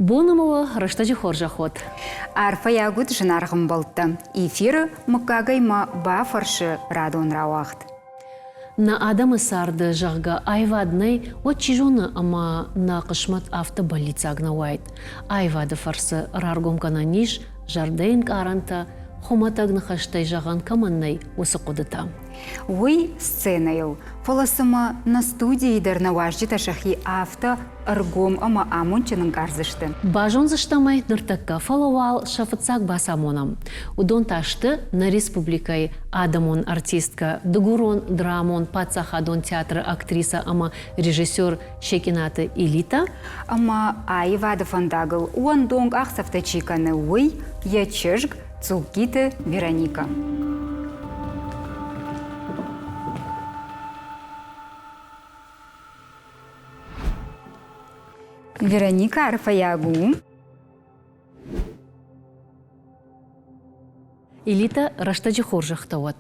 Бон ӕмӕ уӕ рӕстӕджы хорзӕх уӕд! Арфӕйаг уыд зынаргъ ӕмбӕлттӕ. Эфиры мыггагӕй мӕ бафӕрсы радон рауагъд. Нӕ адӕмы царды, зӕгъгӕ, аивад нӕй, уӕд чи зоны, ӕмӕ нӕ хъысмӕт афтӕ бӕллиццаг нӕ уаид. Аивады фӕрцы раргомгӕнӕн ис зӕрдӕйы ӕнкъарӕнтӕ, хуымӕтӕг ныхӕстӕй зӕгъӕн кӕмӕн нӕй, уыцы хъуыдытӕ. Уый сценӕйыл, фӕлӕ цымӕ нӕ студийы дӕр нӕ уазджытӕ сӕхи афтӕ ӕргом ӕмӕ амондджын ӕнкъардзысты? Базондзыстӕм ӕй ныртӕккӕ, фӕлӕ уал сӕ фыццаг бацамонӕм. Уыдон та сты нӕ республикӕйы адӕмон артисткӕ, дыгурон драмон паддзахадон театры актрисӕ ӕмӕ режиссер Секъинаты Элита. Ӕмӕ аивады фӕндагыл уӕндон къахдзӕфтӕ чи кӕны, уый йӕ чызг Цъугкиты Вероникӕ. Вероника арфӕйаг у. Элита рӕстӕджы хорзӕхтӕ уӕд.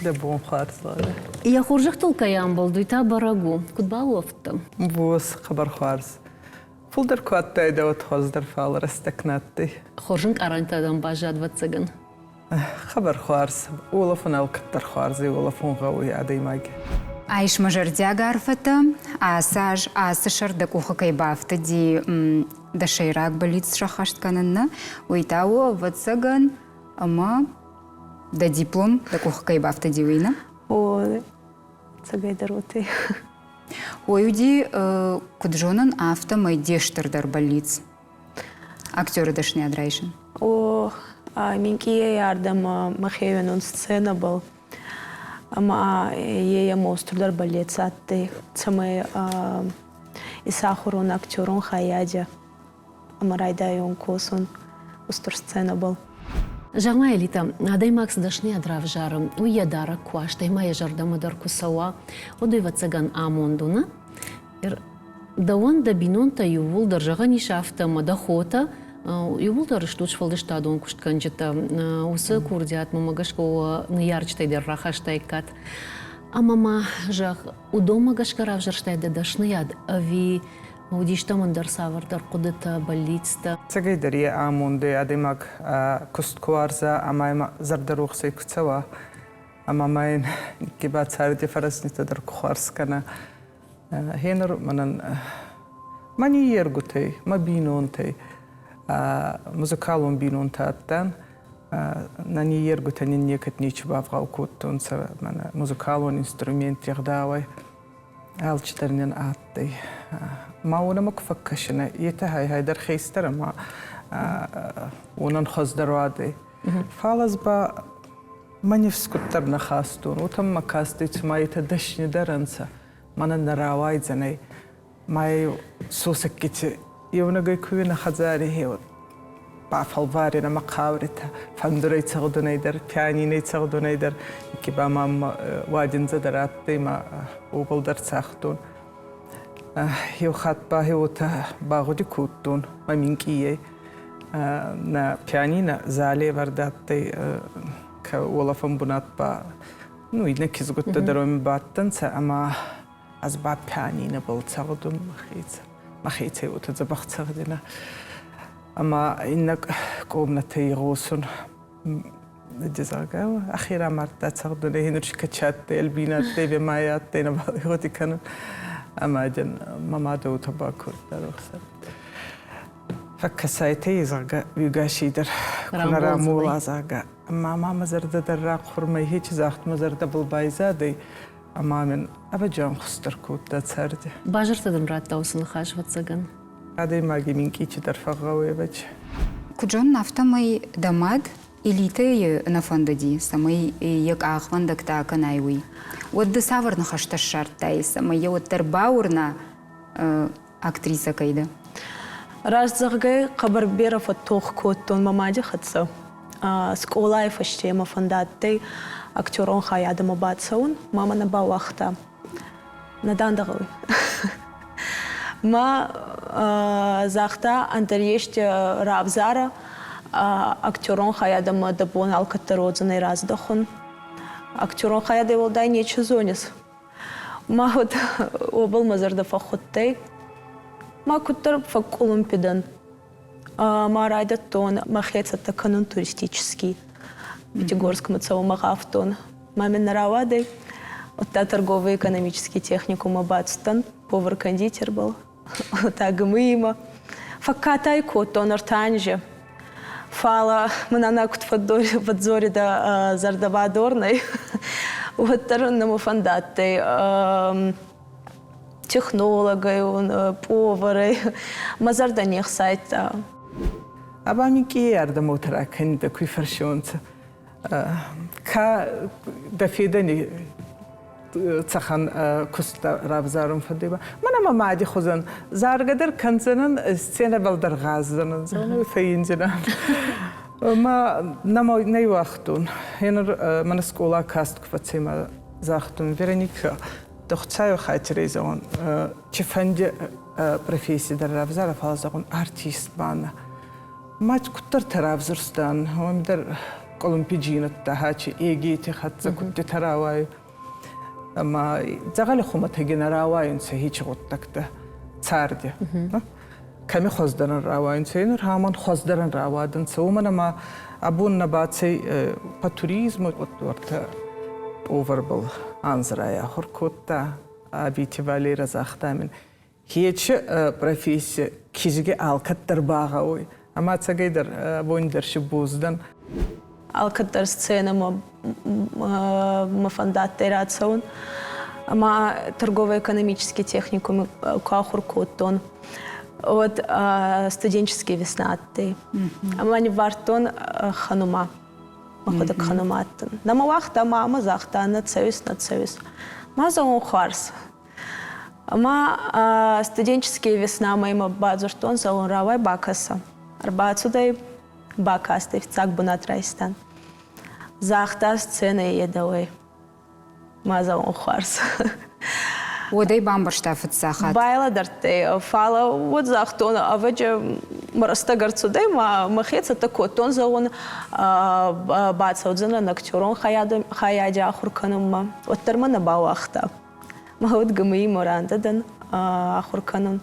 Дӕ бон хуарз, Лада. Йӕ хорзӕхтыл кӕй амбӕлд, уый та бӕрӕг у. Куыд балуӕфтты? Буц, хъӕбӕр хуарз. Фулдӕр ку адтайдӕ, уӕд хуӕздӕр, фал рӕстӕг нӕ адтӕй. Хорз ӕнкъарӕнтӕ дӕм баззад, ӕвӕццӕгӕн. Хъӕбӕр хуарз. Уолӕфун алкӕддӕр хуарз ӕй, уолӕфун гъӕуй адӕймаги. Айс мӕ зӕрдиаг арфӕтӕ. Ацы аз ацы сӕр дӕ къухы кӕй бафтыди дӕ сӕйраг бӕллиц сӕххӕст кӕнын нӕ, уый та у, ӕвӕццӕгӕн, ӕмӕ дӕ диплом дӕ къухы кӕй бафтыди, уый нӕ? О, цӕгӕйдӕр уотӕ. Ой, уыди, куыд зонын, афтӕмӕй де стырдӕр бӕллиц актеры дӕсныйад райсын. О, минкъийӕй ардӕмӕ мӕхе уӕнон сценӕбӕл ӕма е ӕма устурдӕр бӕллиц адтӕй, цӕмӕй исахур ун актерон хайади ӕма райдайон косун устур сценӕбӕл. Зӕгъ-ма, Элита, адӕймаг цы дӕсныйад равзары, уый йӕ дарӕг куы уа, стӕй ма йӕ зӕрдӕмӕ дӕр куы цӕуа, уӕд ӕвӕццӕгӕн амонд у, нӕ? Дӕуӕн дӕ бинонтӕ иууылдӕр, зӕгъӕн ис афтӕ, ӕмӕ дӕ хотӕ иууылдӕр стут сфӕлдыстадон куыстгӕнджытӕ. Уыцы курдиат, мӕнмӕ гӕсгӕ, уӕ ныййарджытӕй дӕр рахастаиккат. Ӕмӕ ма, зӕгъ, уыдонмӕ гӕсгӕ равзӕрстай дӕ дӕсныйад ӕви уыдистӕм ӕндӕр цавӕрдӕр хъуыдытӕ, бӕллицтӕ? Ӕцӕгӕйдӕр йӕ амондӕй адӕймаг куыст куы уарза ӕмӕ йӕм зӕрдӕрухсӕй куы цӕуа, ӕмӕ ма йын никки ба царди фӕрӕзнитӕ дӕр куы хуарз кӕна, Гъенур мӕнӕн мӕ ниййергутӕй, мӕ бийнонтӕй музыкалон бийнонтӕ адтан. Нӕ ниййергутӕ нин некӕд нечи бавгъау кодтонцӕ мӕнӕ музыкалон инструментти ӕгъдауӕй. Алчидӕр нин адтӕй. Ма уонӕмӕ ку фӕккӕсинӕ, етӕ гьай-гьайдӕр хестӕр ӕма уонӕн хуӕздӕр уадӕй. Фал ӕз ба мӕ нифс куддӕр нӕ хастон, уотӕ мӕ кастӕй, цума етӕ дӕснидӕр ӕнцӕ. Мӕнӕн нӕ рауайдзӕнӕй. Ма сосӕггити еунӕгӕй ку уинӕ хӕдзари хеуӕт бафӕлваринӕ мӕ хъауритӕ фӕндурӕй цӕгъдунӕй дӕр, пианинӕй цӕгъдунӕй дӕр. Ки ба ма уадиндзӕ дӕр адтӕй ма уобӕл дӕр цагътон. Еу хатт ба уотӕ багъуди кодтон мӕ минкъийӕй. Нӕ пианино зали ӕвӕрд адтӕй, уолӕфӕн бунат ба ну, иннӕ кизгуттӕ дӕр уоми бадтӕнцӕ ӕма ӕз ба пианинобӕл цӕгъдун мӕхецӕн. Мӕхецӕй уотӕ дзӕбӕх цӕгъдинӕ. Ӕма иннӕ комнатӕй игъосун зӕгъгӕ, ӕхе рамардта цӕгъдунӕй, нур качадтӕй, Альбина адтӕй, Вемайа адтӕй, нӕбал гъуди кӕнун. Ӕма дин мӕ мадӕ уотӕ бакодта рохсӕн. Фӕккӕсайтӕ, зӕгъгӕ, уигӕси дӕр ку нӕ рамола, зӕгъгӕ. Ӕма ма мӕ зӕрдӕ дӕр рахъурмӕ, хечи загъд мӕ зӕрдӕбӕл байзадӕй, ӕма мин ӕвӕджиау ӕнхус дӕр кодта царди. Базыртӕ дын радта уыцы ныхас, ӕвӕццӕгӕн. Адӕймаги минкъий чидӕр фӕгъгъӕуй ӕвӕджи. Куыд зонын, афтӕмӕй дӕ мад элитӕйы нӕ фӕндыди, цӕмӕй йӕ къахвӕндӕгтӕ акӕнай, уый. Уӕд ды цавӕр ныхӕстӕ ссардтай, цӕмӕй йӕ уӕддӕр бауырна, актрисӕ кӕй дӕ? Раст зӕгъгӕй, хъӕбӕр берӕ фӕттох кодтон мӕ мади хӕццӕ. Скъолай фӕсте мӕ фӕндадтӕй актерон хайадӕмӕ бацӕун, мамӕ нӕ бауагъта. Нӕ дан дӕ гъӕуй. Ма загъта, ӕндӕр есте равзарӕ, актерон хайадӕмӕ дӕ бон алкӕддӕр уодзӕнӕй раздӕхун. Актерон хайадӕй уӕлдай нечи зонис. Ма уӕд уобӕл мӕ зӕрдӕ фӕххудтӕй. Ма куддӕр фӕкъкъулумпи дӕн. Ма райдӕдтон мӕхе цӕттӕ кӕнун туристический. Пятигорскмӕ цӕунмӕ гъавтон. Ма мин нӕ рауадӕй. Удта торгово-экономический техникуммӕ бацудтӕн повар-кондитербӕл. Удта ГМИ-мӕ. Фӕккатай кодтон ӕртӕ анзи. Фал мӕн ӕнӕ куд фӕдздзоридӕ зӕрдӕбадорнӕй, уӕддӕр нӕмӕ фӕндадтӕй технологӕй, поварӕй. Мӕ зӕрдӕ не хсайдта. Аба минкъий ардӕм уотӕ ракӕнидӕ, куй фӕрсионцӕ. Ка дӕ федӕни цӕхӕн куст равзарун фӕндуй. Мӕнӕ мӕ мади хузӕн заргӕ дӕр кӕндзӕнӕн, сценӕбӕл дӕр гъаздзӕнӕн, зӕгъун, фӕййиндзӕнӕн. Ма нӕма нӕ уагътон. Енур мӕнӕ скъола каст ку фӕцӕй ма загътон, Вероника, дӕ Хуцауи хатирӕй зӕгъун, цифӕнди професси дӕр равзара, фал зӕгъун, артист ба нӕ. Ма куддӕртӕ равзурстан, уоми дӕр къулумпиджийнӕдтӕ хачи егети хӕццӕ кудтитӕ рауайуй. Ӕма дзӕгъӕли хумӕтӕги нӕ рауайунцӕ хичи гъуддӕгтӕ царди. Кӕми хуӕздӕрӕн рауайунцӕ, нур гьаман хуӕздӕрӕн рауадӕнцӕ, уомӕн ӕма абон нӕ бацӕй по туризму уӕртӕ поварбӕл анз райахур кодта. Вити Валера загъта мин, Хечи професси кизги алкӕддӕр багъӕуй. Ӕма ӕцӕгӕйдӕр абони дӕр си боз дӕн. Алкӕддӕр сценӕмӕ мӕ фӕндадтӕй рацӕун. Ӕма торгово-экономический техникуми ку ахур кодтон, уӕд студенческие весна адтӕй. Ӕма ниввардтон Ханума. Мӕхуӕдӕг Ханума адтӕн. Нӕ мӕ уагъта мамӕ, загъта, нӕ цӕуис, нӕ цӕуис. Ма зӕгъун хуарз. Ӕма студенческие весна-мӕ имӕ бадзурдтон, зӕгъун, рауай бакӕсӕ. Ӕрбацудӕй, бакастӕй, фиццаг бунат райстан. Загъта сценӕй едӕуӕй. Ма зӕгъун хуарз. Уӕдӕй бамбӕрста фыццаг хатт. Байлӕдӕрдтӕй, фал уӕд загътон, ӕвӕджи мӕ рӕстӕг ӕрцудӕй, ма мӕхе цӕттӕ кодтон, зӕгъун, бацӕудзӕнӕн актерон хайади ахур кӕнунмӕ. Уӕддӕр мӕ нӕ бауагъта. Мӕ уд ГМИ-мӕ рандӕ дӕн ахур кӕнун.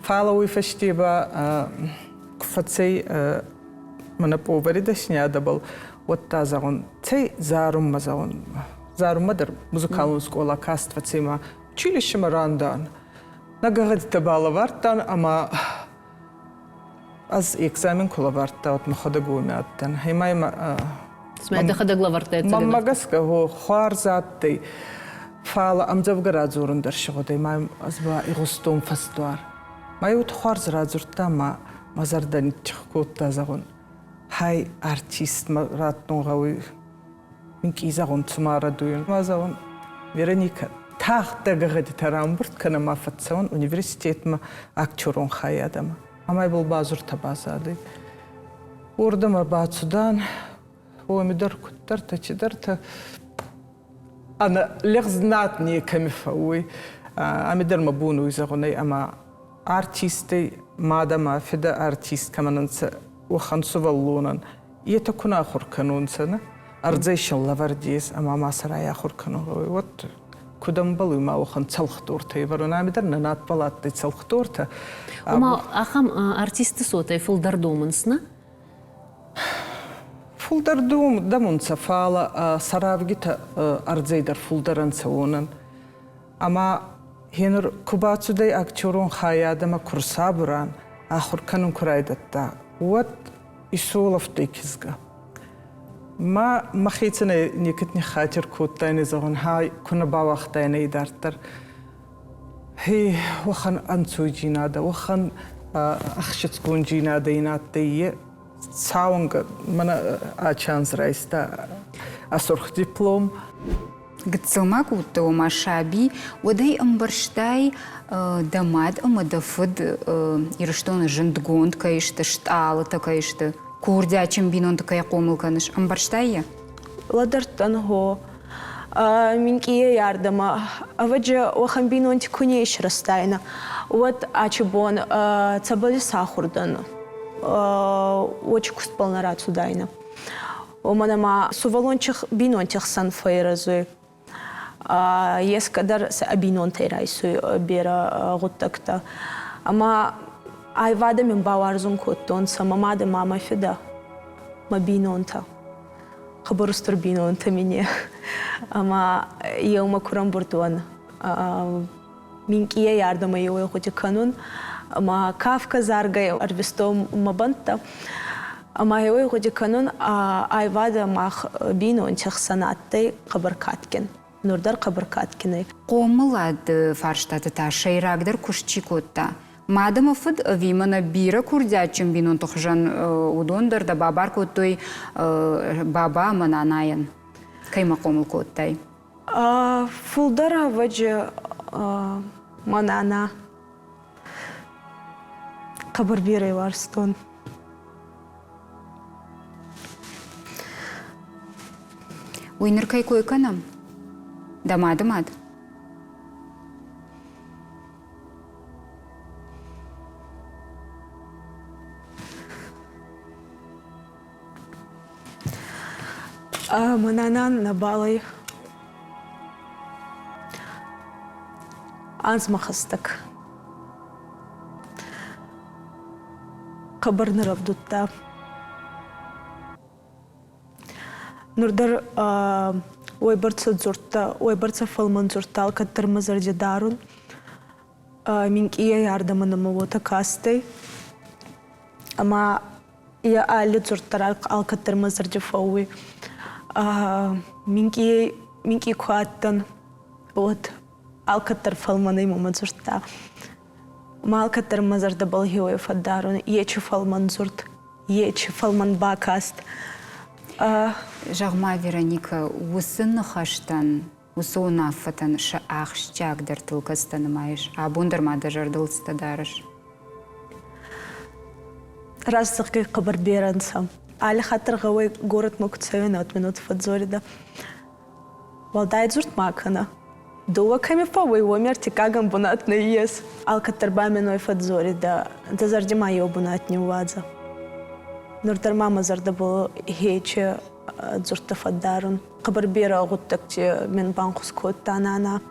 Фал уой фӕсте ба ку фӕцӕй мӕнӕ повари дӕсниадӕбӕл, уӕдта зӕгъун, цӕй зарунмӕ зӕгъун. Зарунмӕ дӕр музыкалон скъола каст фӕцӕй ма училищемӕ рандан. Нӕ гӕгъӕдитӕ балӕвардтан ӕма ӕз экзамен ку лӕвардта, уӕд мӕхуӕдӕг уоми адтӕн. Ӕма имӕ Цымӕ дӕхӕдӕг лӕвӕрдтай? Мӕнмӕ гӕсгӕ, гъо, хуарз адтӕй. Фал ӕмдзӕвгӕ радзорун дӕр сигъудӕй, ма ӕз ба игъустон фӕсдуар. Ма еу хуарз радзурдта, ма мӕ зӕрдӕ нитчих кодта, зӕгъун, хай артистмӕ раттун гъӕуй. Минкъий зӕгъун, цума рӕдуйун. Ма зӕгъун, Вероника, тагъд дӕ гӕгъӕдитӕ рамбурд кӕнӕ ма фӕццӕун университетмӕ актерон хайадӕмӕ. Ӕма ибӕл базуртӕ базадӕй. Уордӕмӕ бацудан, уоми дӕр куддӕртӕ, чидӕртӕ ӕнӕ лӕгъз над некӕми фӕууй. Ами дӕр мӕ бон уй зӕгъун ӕй, ӕма артисттӕй мадӕ ма фидӕ артист кӕмӕн ӕнцӕ, уӕхӕн сувӕллонӕн етӕ ку нӕ ахур кӕнунцӕ, нӕ? Ӕрдзӕй син лӕвӕрд ес ӕма ма сӕ райахур кӕнун гъӕуй. Уӕд куд ӕмбӕлуй ма уӕхӕн цӕлхдортӕ ӕвӕрун? Ами дӕр нӕ надбӕл адтӕй цӕлхдортӕ. Ома ахӕм артистты цотӕй фылдӕр домынц, нӕ? Фулдӕр домунцӕ, фал сӕ равгитӕ ӕрдзӕй дӕр фулдӕр ӕнцӕ уонӕн. Ӕма гьенур ку бацудӕй актерон хайадӕмӕ ку рсабуран, ахур кӕнун ку райдӕдта, уӕд исуолӕфтӕй кизгӕ. Ма мӕхецӕн некӕд ниххатир кодтайнӕ, зӕгъун, хай ку нӕ бауагътайнӕ идарддӕр. Хе уӕхӕн ӕнцойдзийнадӕ, уӕхӕн ӕхсицгондзийнадӕ ин адтӕй е цауӕнгӕ мӕнӕ ӕ шанс райста ӕ сурх диплом. Гыццыл ма куы уыдтӕ, ома саби, уӕд ӕй ӕмбӕрстай, дӕ мад ӕмӕ дӕ фыд Ирыстоны зындгонд кӕй сты, стъалытӕ кӕй сты, курдиатджын бинонты кӕй хъомыл кӕныс, ӕмбӕрстай йӕ? Лӕдӕрдтӕн, гъо. Минкъийӕй ардӕмӕ, ӕвӕджи, уӕхӕн бийнонти ку не исрӕзтайнӕ, уӕд ачи бон цӕбӕл исахур дӕн, уочи кустбӕл нӕ рацудайнӕ. Уомӕн ӕма сувӕллон бийнонти хсӕн фӕйрӕзуй. Ескӕдӕр сӕ бийнонтӕй райсуй берӕ гъуддӕгтӕ. Ӕма Айвадӕ мин бауарзун кодтонцӕ мӕ мадӕ ма мӕ фидӕ, мӕ бийнонтӕ. Хъӕбӕр устур бийнонтӕ мин е. Ӕма еумӕ ку рӕмбурд уӕн, минкъийӕй ардӕмӕ еуей гъуди кӕнун. Ӕма кафгӕ заргӕй ӕрвистон мӕ бӕнттӕ. Ӕма еуей гъуди кӕнун, айвадӕ мах бийнонти хсӕн адтӕй хъӕбӕр кадгин. Нур дӕр хъӕбӕр кадгин ӕй. Хъомылады фарстаты та сӕйрагдӕр куыст чи кодта? Мад ӕмӕ фыд ӕви мӕнӕ бирӕ курдиатджын бинонты хуызӕн уыдон дӕр дӕ бабар кодтой баба ӕмӕ нанайӕн? Кӕй ма хъомыл кодтай? Фулдӕр ӕвӕджы мӕ нана хъӕбӕр берӕ уарзтон. Уый ныр кӕй кой кӕнӕм? Дӕ мады мад? Мӕ нана нӕбал ӕй. Анзмӕ хӕстӕг. Хъӕбӕр нӕ рӕвдудта. Нур дӕр уойбӕрцӕ дзурдта, уойбӕрцӕ фӕлмӕн дзурдта алкӕддӕр мӕ зӕрди дарун. Минкъийӕй ардӕмӕ нӕмӕ уотӕ кастӕй. Ӕма е алли дзурд дӕр алкӕддӕр мӕ зӕрди фӕууй. Минкъийӕй минкъий ку адтӕн, уӕд алкӕддӕр фӕлмӕнӕй мӕмӕ дзурдта. Ма алкӕддӕр мӕ зӕрдӕбӕл хеуӕй фӕддарун ечи фӕлмӕн дзурд, ечи фӕлмӕн бакаст. Зӕгъ-ма, Вероникӕ, уыцы ныхӕстӕн, уыцы уынаффӕтӕн сӕ ахсджиагдӕртыл кӕцытӕ нымайыс? Абон дӕр ма дӕ зӕрдыл цытӕ дарыс? Раст зӕгъгӕй, хъӕбӕр берӕ нцӕ. Алли хатт дӕр гъӕуй горӕтмӕ ку цӕуинӕ, уӕд минут фӕдздзоридӕ. Уӕлдай дзурд ма кӕнӕ. Дууӕ кӕми фӕууй, уоми ӕртиккагӕн бунат нӕййес. Алкӕддӕр ба мин уой фӕдздзоридӕ, дӕ зӕрди ма еу бунат ниууадзӕ. Нур дӕр ма мӕ зӕрдӕбӕл хече дзурдтӕ фӕддарун. Хъӕбӕр берӕ гъуддӕгти мин банхус кодта нана.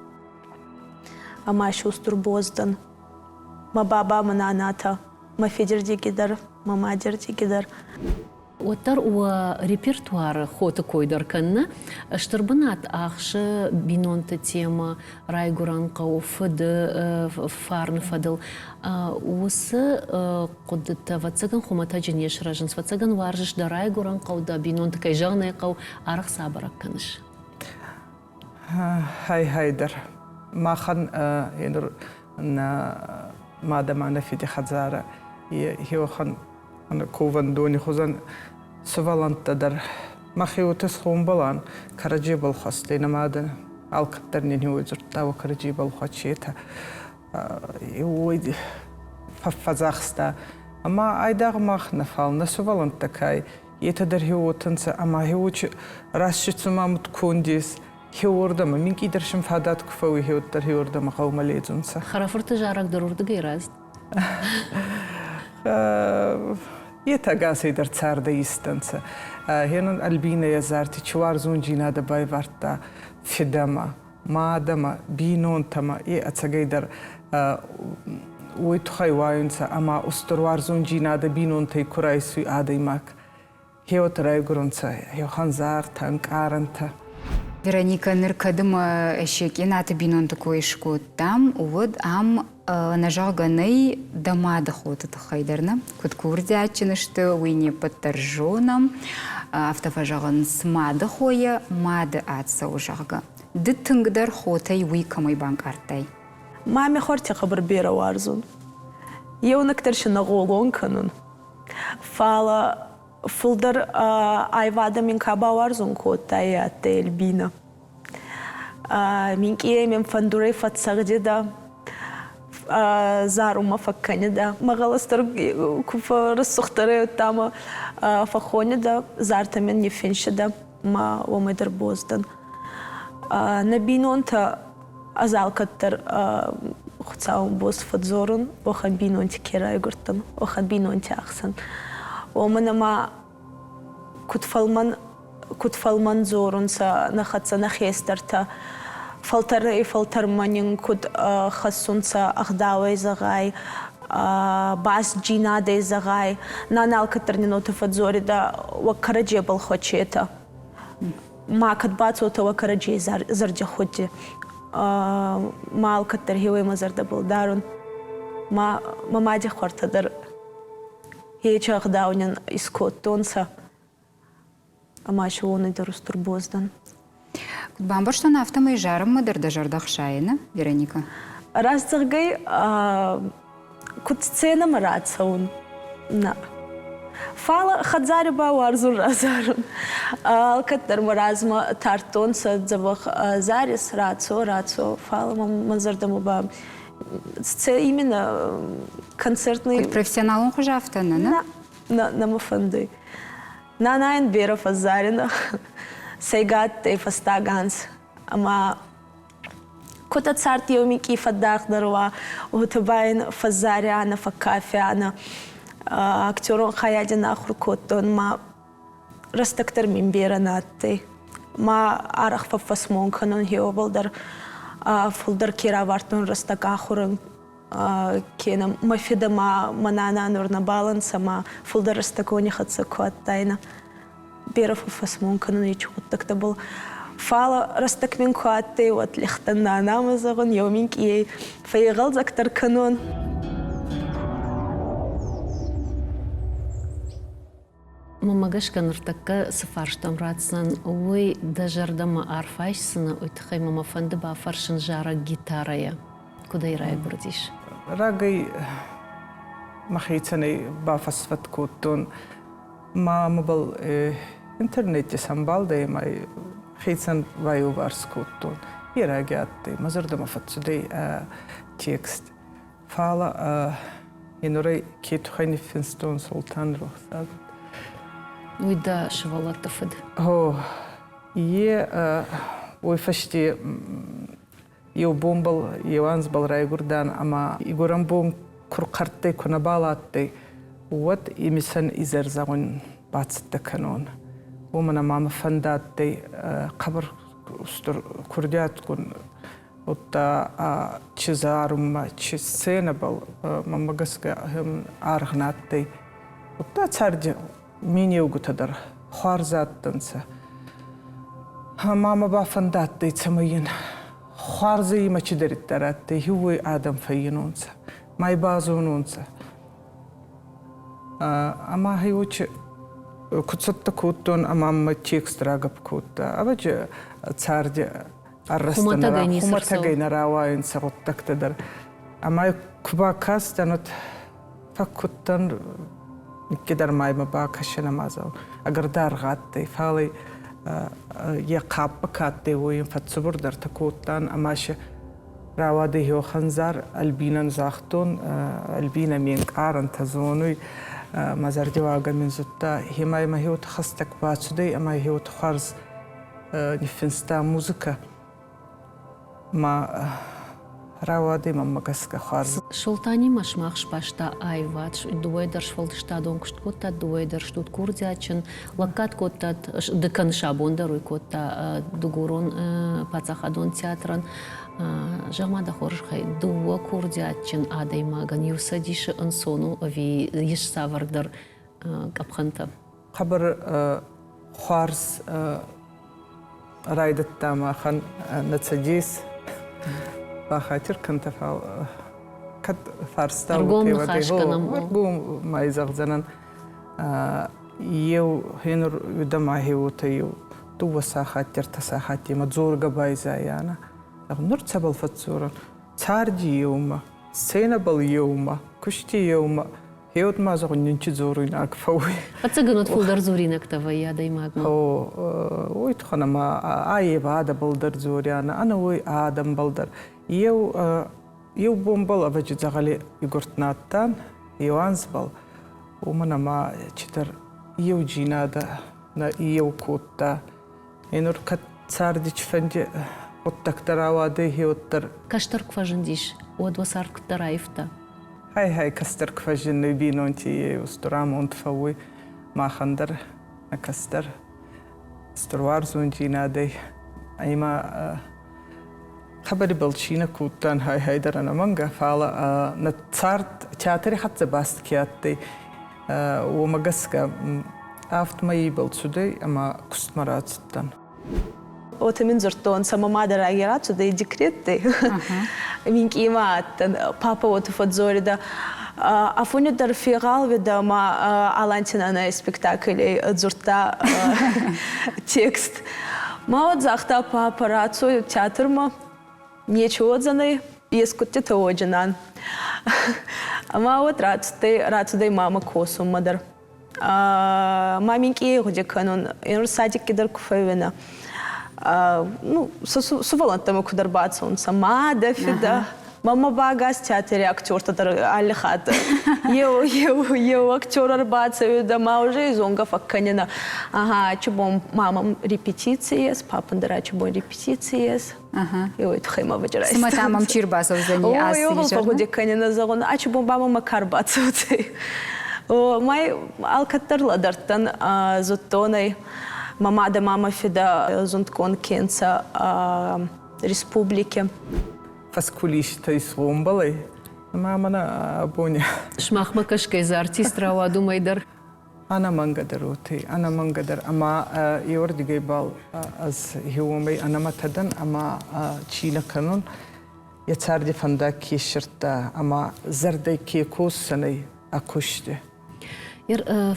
Ӕма си устур боз дӕн. Мӕ баба мӕ нанатӕ, мӕ фидирдиги дӕр, мӕ мадирдиги дӕр. Уӕддӕр уӕ репертуары хоты кой дӕр кӕны. Стыр бынат ахсы бинонты темӕ, райгуырӕн хъӕу, фыды фарны фӕдыл. Уыцы хъуыдытӕ, ӕвӕццӕгӕн, хуымӕтӕджы не сырӕзынц. Ӕвӕццӕгӕн, уарзыс дӕ райгуырӕн хъӕу, дӕ бинонты, кӕй зӕгъын ӕй хъӕуы, арӕх цы абӕрӕг кӕныс? Хай-хай дӕр. Махӕн нур нӕ мадӕ ма нӕ фиди хӕдзарӕ хеуӕхӕн ковӕндони хузӕн сувӕллӕнттӕ дӕр мӕхе уотӕ сгъомбӕл ан, кӕрӕдзебӕл хуӕстӕй нӕ мадӕ алкӕддӕр нин уой дзурдта, уӕ кӕрӕдзебӕл хуӕчетӕ. Уой фӕффӕдзахста. Ӕма айдагъ мах нӕ, фал нӕ сувӕллӕнттӕ ка ӕй, етӕ дӕр хеуотӕнцӕ ӕма хеуочи раст цума мудконд ес, хеуордӕмӕ минкъийдӕр син фадат ку фӕууй, хеуӕддӕр хеуордӕмӕ гъӕумӕ ледзунцӕ. Хӕрӕфурты зарӕг дӕр уырдыгӕй рӕзт? Етӕ ӕгасӕйдӕр цардӕй истӕнцӕ. Хенон Альбинӕ йӕ зарти чи уарзондзийнадӕ байвардта фидӕмӕ, мадӕмӕ, бийнонтӕмӕ, е ӕцӕгӕйдӕр уой туххӕй уайунцӕ ӕма устур уарзондзийнадӕ бийнонтӕй ку райсуй адӕймаг. Хеуӕттӕ райгурунцӕ хеуӕхӕн зартӕ, ӕнкъарӕнтӕ. Вероникӕ, ныр кӕд ӕмӕ Секъинаты бинонты кой скодтам, уӕд ам ӕнӕзӕгъгӕ нӕй дӕ мады хоты тыххӕй дӕр нӕ? Куыд курдиатджын сты, уый не ппӕт дӕр зонӕм. Афтӕ фӕзӕгъынц, мады хойӕ мады ад цӕуы, зӕгъгӕ. Ды тынгдӕр хотӕй уый кӕмӕй банкъардтай? Мами хуӕрти хъӕбӕр берӕ уарзун. Еунӕгдӕр си нӕ гъолон кӕнун. Фал фулдӕр айвадӕ мин ка бауарзун кодта, е адтӕй Альбинӕ. Минкъийӕй мин фӕндурӕй фӕццӕгъдидӕ, зарунмӕ фӕккӕнидӕ. Мӕ гъӕлӕс дӕр ку фӕррӕсугъддӕр ӕй, уӕдта мӕ фӕххонидӕ, зартӕ мин ниффинсидӕ, ма уомӕй дӕр боз дӕн. Нӕ бийнонтӕ ӕз алкӕддӕр Хуцауӕн боз фӕдздзорун, уӕхӕн бийнонти ке райгурдтӕн, уӕхӕн бийнонти ӕхсӕн. Уомӕн ӕма куд фӕлмӕн, куд фӕлмӕн дзорунцӕ нӕ хӕццӕ нӕ хестӕртӕ, фӕлтӕрӕй-фӕлтӕрмӕ нин куд хӕссунцӕ ӕгъдауӕй зӕгъай. Басджийнадӕй зӕгъай, нана алкӕддӕр нин уотӕ фӕдздзоридӕ, уӕ кӕрӕдзебӕл хуӕчетӕ. Макӕд бацотӕ уӕ кӕрӕдзей зӕрдихудти. Ма алкӕддӕр хеуей мӕ зӕрдӕбӕл дарун. Ма мӕ мади хуӕртӕ дӕр ечи ӕгъдау нин искодтонцӕ. Ӕма си уони дӕр устур боз дӕн. Куыд бамбӕрстон, афтӕмӕй зарынмӕ дӕр дӕ зӕрдӕ хсайы, нӕ, Вероника? Раст зӕгъгӕй, куд сценӕмӕ рацӕун, нӕ. Фал хӕдзари ба уарзун разарун. Алкӕддӕр мӕ размӕ тардтонцӕ дзӕбӕх зарис, рацо, рацо, фал мӕ зӕрдӕмӕ ба именно концертный... Куыд профессионалон хуызы афтӕ нӕ, нӕ? Нӕ, нӕ мӕ фӕндуй. Нанайӕн берӕ фӕззаринӕ, сӕйгӕ адтӕй фӕстаг анз ӕма куд ӕ цард еу минкъий фӕддаргъдӕр уа, уотӕ ба ин фӕззарианӕ, фӕккафианӕ. Актерон хайади нӕ ахур кодтон ма рӕстӕг дӕр мин берӕ нӕ адтӕй. Ма арӕх фӕффӕсмон кӕнун хеуӕбӕл дӕр фулдӕр ке равардтон рӕстӕг ахурӕн кенӕ мӕ фидӕ ма мӕ нана нур нӕбал ӕнцӕ ма фулдӕр рӕстӕгони хӕццӕ ку адтайнӕ. Берӕ фӕффӕсмон кӕнун ечи гъуддӕгтӕбӕл. Фал рӕстӕг мин ку адтӕй, уӕд лихтӕн нанамӕ зӕгъун, еу минкъийӕй фӕййигъӕлдзӕгдӕр кӕнун. Мӕнмӕ гӕсгӕ ныртӕккӕ цы фарстам ратдзӕн, уый дӕ зӕрдӕмӕ арф айсдзынӕ, уый тыххӕй мӕ мӕ фӕнды бафӕрсын зарӕг гитарӕйӕ. Куыдӕй райгуырдис? Рагӕй мӕхицӕнӕй бафӕсвӕд кодтон. Ма мӕбӕл интернете сӕмбалдӕй ӕма хецӕн баеуварс кодтон. Е раги адтӕй, мӕ зӕрдӕмӕ фӕццудӕй ӕ текст. Фал енурӕй ке туххӕй ниффинстон Султан рохсаг. Уый дӕ сывӕллӕтты фыд? О, е уой фӕсте еу бонбӕл, еу анзбӕл райгурдан ӕма игурӕн бон ку рхъӕрттӕй, ку нӕбал адтӕй, уӕд имисӕн изӕр зӕгъун бацӕттӕ кӕнон. Уомӕн ӕма мӕ фӕндадтӕй хъӕбӕр устур курдиатгун Удта чи зарунмӕ, чи сценӕбӕл мӕнмӕ гӕсгӕ аргъ нӕ адтӕй. Удта царди минеугутӕ дӕр хуарз адтӕнцӕ. Ӕма мӕ бафӕндадтӕй, цӕмӕй ин хуарзӕй имӕ чидӕриддӕр адтӕй, уой адӕм фӕййинонцӕ, ма й базонунцӕ. Ӕма гьеуочи куд цӕттӕ кодтон ӕма мӕ текст рагӕпп кодта. Ӕвӕджи царди хумӕтӕгӕй нӕ рауайунцӕ гъуддӕгтӕ дӕр. Ӕма ку бакастӕн, уӕд фӕккудтӕн, никкидӕр ма имӕ бакӕсӕн ӕма ӕгӕр даргъ адтӕй, фал ӕй е хъаппа ка адтӕй, уой ин фӕццубурдӕртӕ кодтан ӕма си рауадӕй хеуӕхӕн зар Альбинӕн загътон, Альбинӕ ме нкъарӕнтӕ зонуй, мӕ зӕрдиуагӕ мин зудта, хемӕ имӕ хеуӕт хӕстӕг бацудӕй ӕма хеуӕт хуарз ниффинста музыкӕ ма рауадӕй мӕнмӕ гӕсгӕ хуарз. Солтанимӕ сымах сбаста аивад, дыууӕ дӕр сфӕлдыстадон куыст кодтат, дыууӕ дӕр стут курдиатджын, лӕггад кодтат, ды кӕныс абон дӕр уый кодта Дыгурон паддзахадон театрӕн. Зӕгъ-ма дӕ хорзӕхӕй, дыууӕ курдиатджын адӕймагӕн иу цӕдисы ӕнцон у ӕви ис цавӕрдӕр къӕпхӕнтӕ? Хъӕбӕр хуарз райдӕдта махӕн нӕ цӕдес. Бахатир кӕнтӕ, фал кӕд фарста Ӕргом ныхас кӕнӕм. Ӕргом ма зӕгъдзӕнӕн. Еу хенур уидӕ хеуотӕ еу дууӕ сахатти, ӕртӕ сахаттемӕ дзоргӕ байзайанӕ. Нур цӕбӕл фӕдздзорӕн? Царди еумӕ, сценӕбӕл еумӕ, кусти еумӕ. Гъеуӕд ма зӕгъун нинчи дзоруйнаг фӕууй. Ӕцӕгӕн уӕд фулдӕр дзоринӕгтӕ вӕййы адӕймагмӕ. О, уой туххӕн ӕма аййевадӕбӕл дӕр дзорианӕ, ӕнӕуой адӕмбӕл дӕр. Еу еу бонбӕл ӕвӕджи дзӕгъӕли игурд нӕ адтан, еу анзбӕл, уомӕн ӕма чидӕр еуджийнадӕ нӕ еу кодта. Е нур кӕд царди цифӕнди гъуддӕгтӕ рауадӕй, гьеуӕддӕр. Кӕстӕр куы фӕзындис, уӕд уӕ цард куыддӕр аивта? Хай-хай, кӕстӕр куы фӕззиннуй бийнонти, е устур амонд фӕууй махӕн дӕр, нӕ кӕстӕр устур уарзондзийнадӕй. Ӕма Хабари чи нӕ кодтан, хай-хай дӕр ӕнӕмӕнгӕ, фал нӕ цард театри хӕццӕ баст ке адтӕй, уомӕ гӕсгӕ авд мӕйи цудӕй ӕма кустмӕ рацудтӕн. Уотӕ мин дзурдтонцӕ, мӕ мадӕ раги рацудӕй декреттӕй. Минкъий ма адтӕн. Папа уотӕ фӕдздзоридӕ: Афони дӕр фегъал уидӕ ӕма Аланти нанай спектаклей дзурдта текст. Ма уӕд загъта папа, рацо театрмӕ, нечи уодзӕнӕй, ескудтитӕ уоджинан. Ӕма уӕд рацудӕй, рацудӕй мамӕ косунмӕ дӕр. Ма минкъий гъуди кӕнун, нур садикки дӕр ку фӕууинӕ. Ну, сувӕллӕнттӕмӕ куд ӕрбацӕунцӕ, мадӕ, фидӕ. Мама ба ӕгас театри актертӕ дӕр алли хатт. Еу, еу, еу актер ӕрбацӕуидӕ, ма уже зонгӕ фӕккӕнинӕ. Ага, ачи бон мамам репетици ес, папӕн дӕр ачи бон репетици ес. Еуей туххӕй ма баджирайста. Цымӕ та мӕм чи рбацӕудзӕни ацы изӕрмӕ? Фӕгъуди кӕнинӕ, зӕгъун, ачи бон ба мӕмӕ ка рбацӕудзӕй. Май алкӕддӕр лӕдӕрдтӕн, зудтон ӕй, мӕ мадӕ ма мӕ фидӕ зундгонд ке нцӕ республики. Фӕскулистӕ исгъомбӕл ӕй, ӕма мӕнӕ абони. Сымахмӕ кӕсгӕй дзы артист рауад уымӕй дӕр. Ӕнӕмӕнгӕ дӕр уотӕ, ӕнӕмӕнгӕ дӕр. Ӕма еуӕрдигӕй бал ӕз уомӕй ӕнӕмӕтӕ дӕн ӕма чи нӕ кӕнун, йӕ царди фӕндаг ке ссирдта ӕма зӕрдӕй ке косдзӕнӕй ӕ кусти.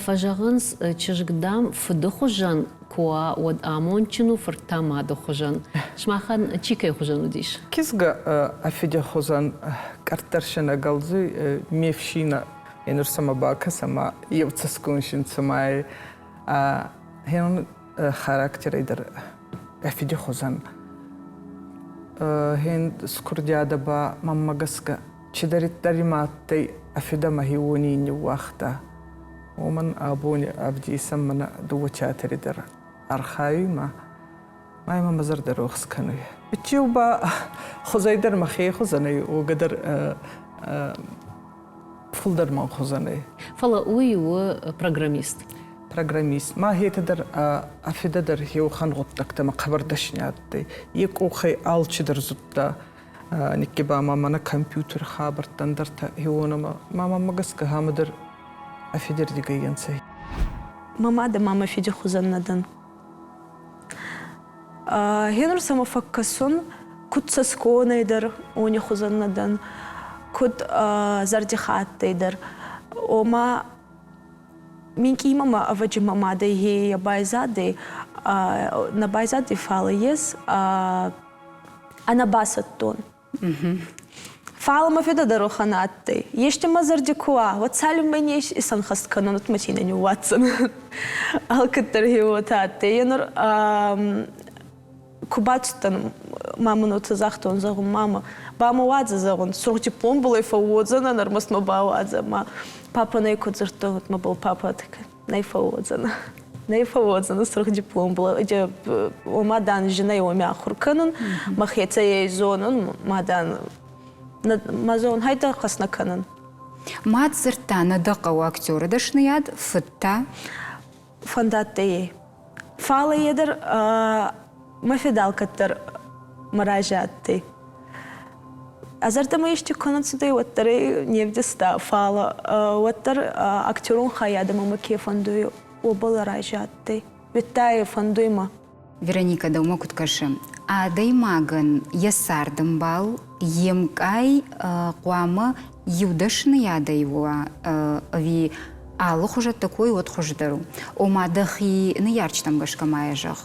Фӕзӕгъынц, чызг, дам, фыды хуызӕн куы уа, уӕд амондджын у, фырт та мады хуызӕн. Сымахӕн чи кӕй хуызӕн уыдис? Кизгӕ ӕ фиди хузӕн къӕрддӕр нӕ гӕлдзуй, ме фсийнӕ Енур сӕмӕ бакӕсӕ ма еу цӕсгон син цумай хеун характерӕй дӕр ӕ фиди хузӕн. Хен скурдиадӕ ба мӕнмӕ гӕсгӕ чидӕриддӕр имӕ адтӕй, ӕ фидӕ мӕхе уони ниууагъта. Уомӕн абони ӕвдесӕн мӕнӕ дууӕ театри дӕр архайуй ма ма имӕ мӕ зӕрдӕ рохс кӕнуй. Биччеу ба хузӕй дӕр мӕхе хузӕн ӕй, уогӕ дӕр фулдӕр мӕн хузӕн ӕй. Фӕлӕ уый у программист. Программист. Ма хетӕ дӕр ӕ фидӕ дӕр еухан гъуддӕгтӕмӕ хъӕбӕр дӕсни адтӕй. Е къохӕй алчидӕр зудта. Никки ба ма мӕнӕ компьютер хабӕрттӕн дӕртӕ хеуонӕмӕ. Ма мӕмӕ гӕсгӕ хӕмӕ дӕр ӕ фидердигӕй ӕнцӕй. Мӕ мадӕ ма мӕ фиди хузӕн нӕ дӕн. Гьенур сӕмӕ фӕккӕсун, куд цӕсгонӕй дӕр уони хузӕн нӕ дӕн, куд зӕрдихаттӕй дӕр. Ома минкъий мӕмӕ ӕвӕджи мӕ мадӕй гье байзадӕй, нӕ байзадӕй, фал ес ӕнӕбасӕттон. Фал мӕ федӕ дӕр уӕхӕн адтӕй. Ести мӕ зӕрди ку уа, уӕд цалинмӕ не исӕнхӕст кӕнон, уӕд мӕ цийнӕ ниууадздзӕнӕн. Алкӕддӕр хе уотӕ адтӕй. Е нур ку бацудтӕн, мамӕн уотӕ загътон, зӕгъун, мамӕ, ба мӕ уадзӕ, зӕгъун, сурх дипломбӕл фӕууодзӕнӕн, ӕрмӕст мӕ бауадзӕ. Ма папа нӕ ку дзурдта, уӕд мӕбӕл папа нӕ фӕууодзӕнӕ. Нӕ фӕууодзӕнӕ сурх дипломбӕл. Ома, дан, зинӕй уоми ахур кӕнун, мӕхецӕй ӕй зонун, ма, дан, ма зон, хайдӕ хӕснӕ кӕнун. Мад дзырдта, нӕ дӕ хъӕуы актеры дӕсныйад, фыд та? Фӕндадтӕй ӕй. Фал е дӕр мӕ федал кӕддӕр мӕ рази адтӕй. Ӕ зӕрдӕмӕ ести ку нӕ цудӕй, уӕддӕр ӕй не вдиста, фал уӕддӕр актерон хайадӕмӕ мӕ ке фӕндуй, уобӕл арази адтӕй. Уедта ӕй фӕндуй мӕ. Вероникӕ, дӕумӕ куд кӕсы, адӕймагӕн йӕ цардӕмбал йе мкъай хъуамӕ иу дӕсныйадӕй уа ӕви алыхуызӕттӕ кой, уӕд хуыздӕр у? Ома дӕхи ныййарджытӕм гӕсгӕ ма йӕ зӕгъ.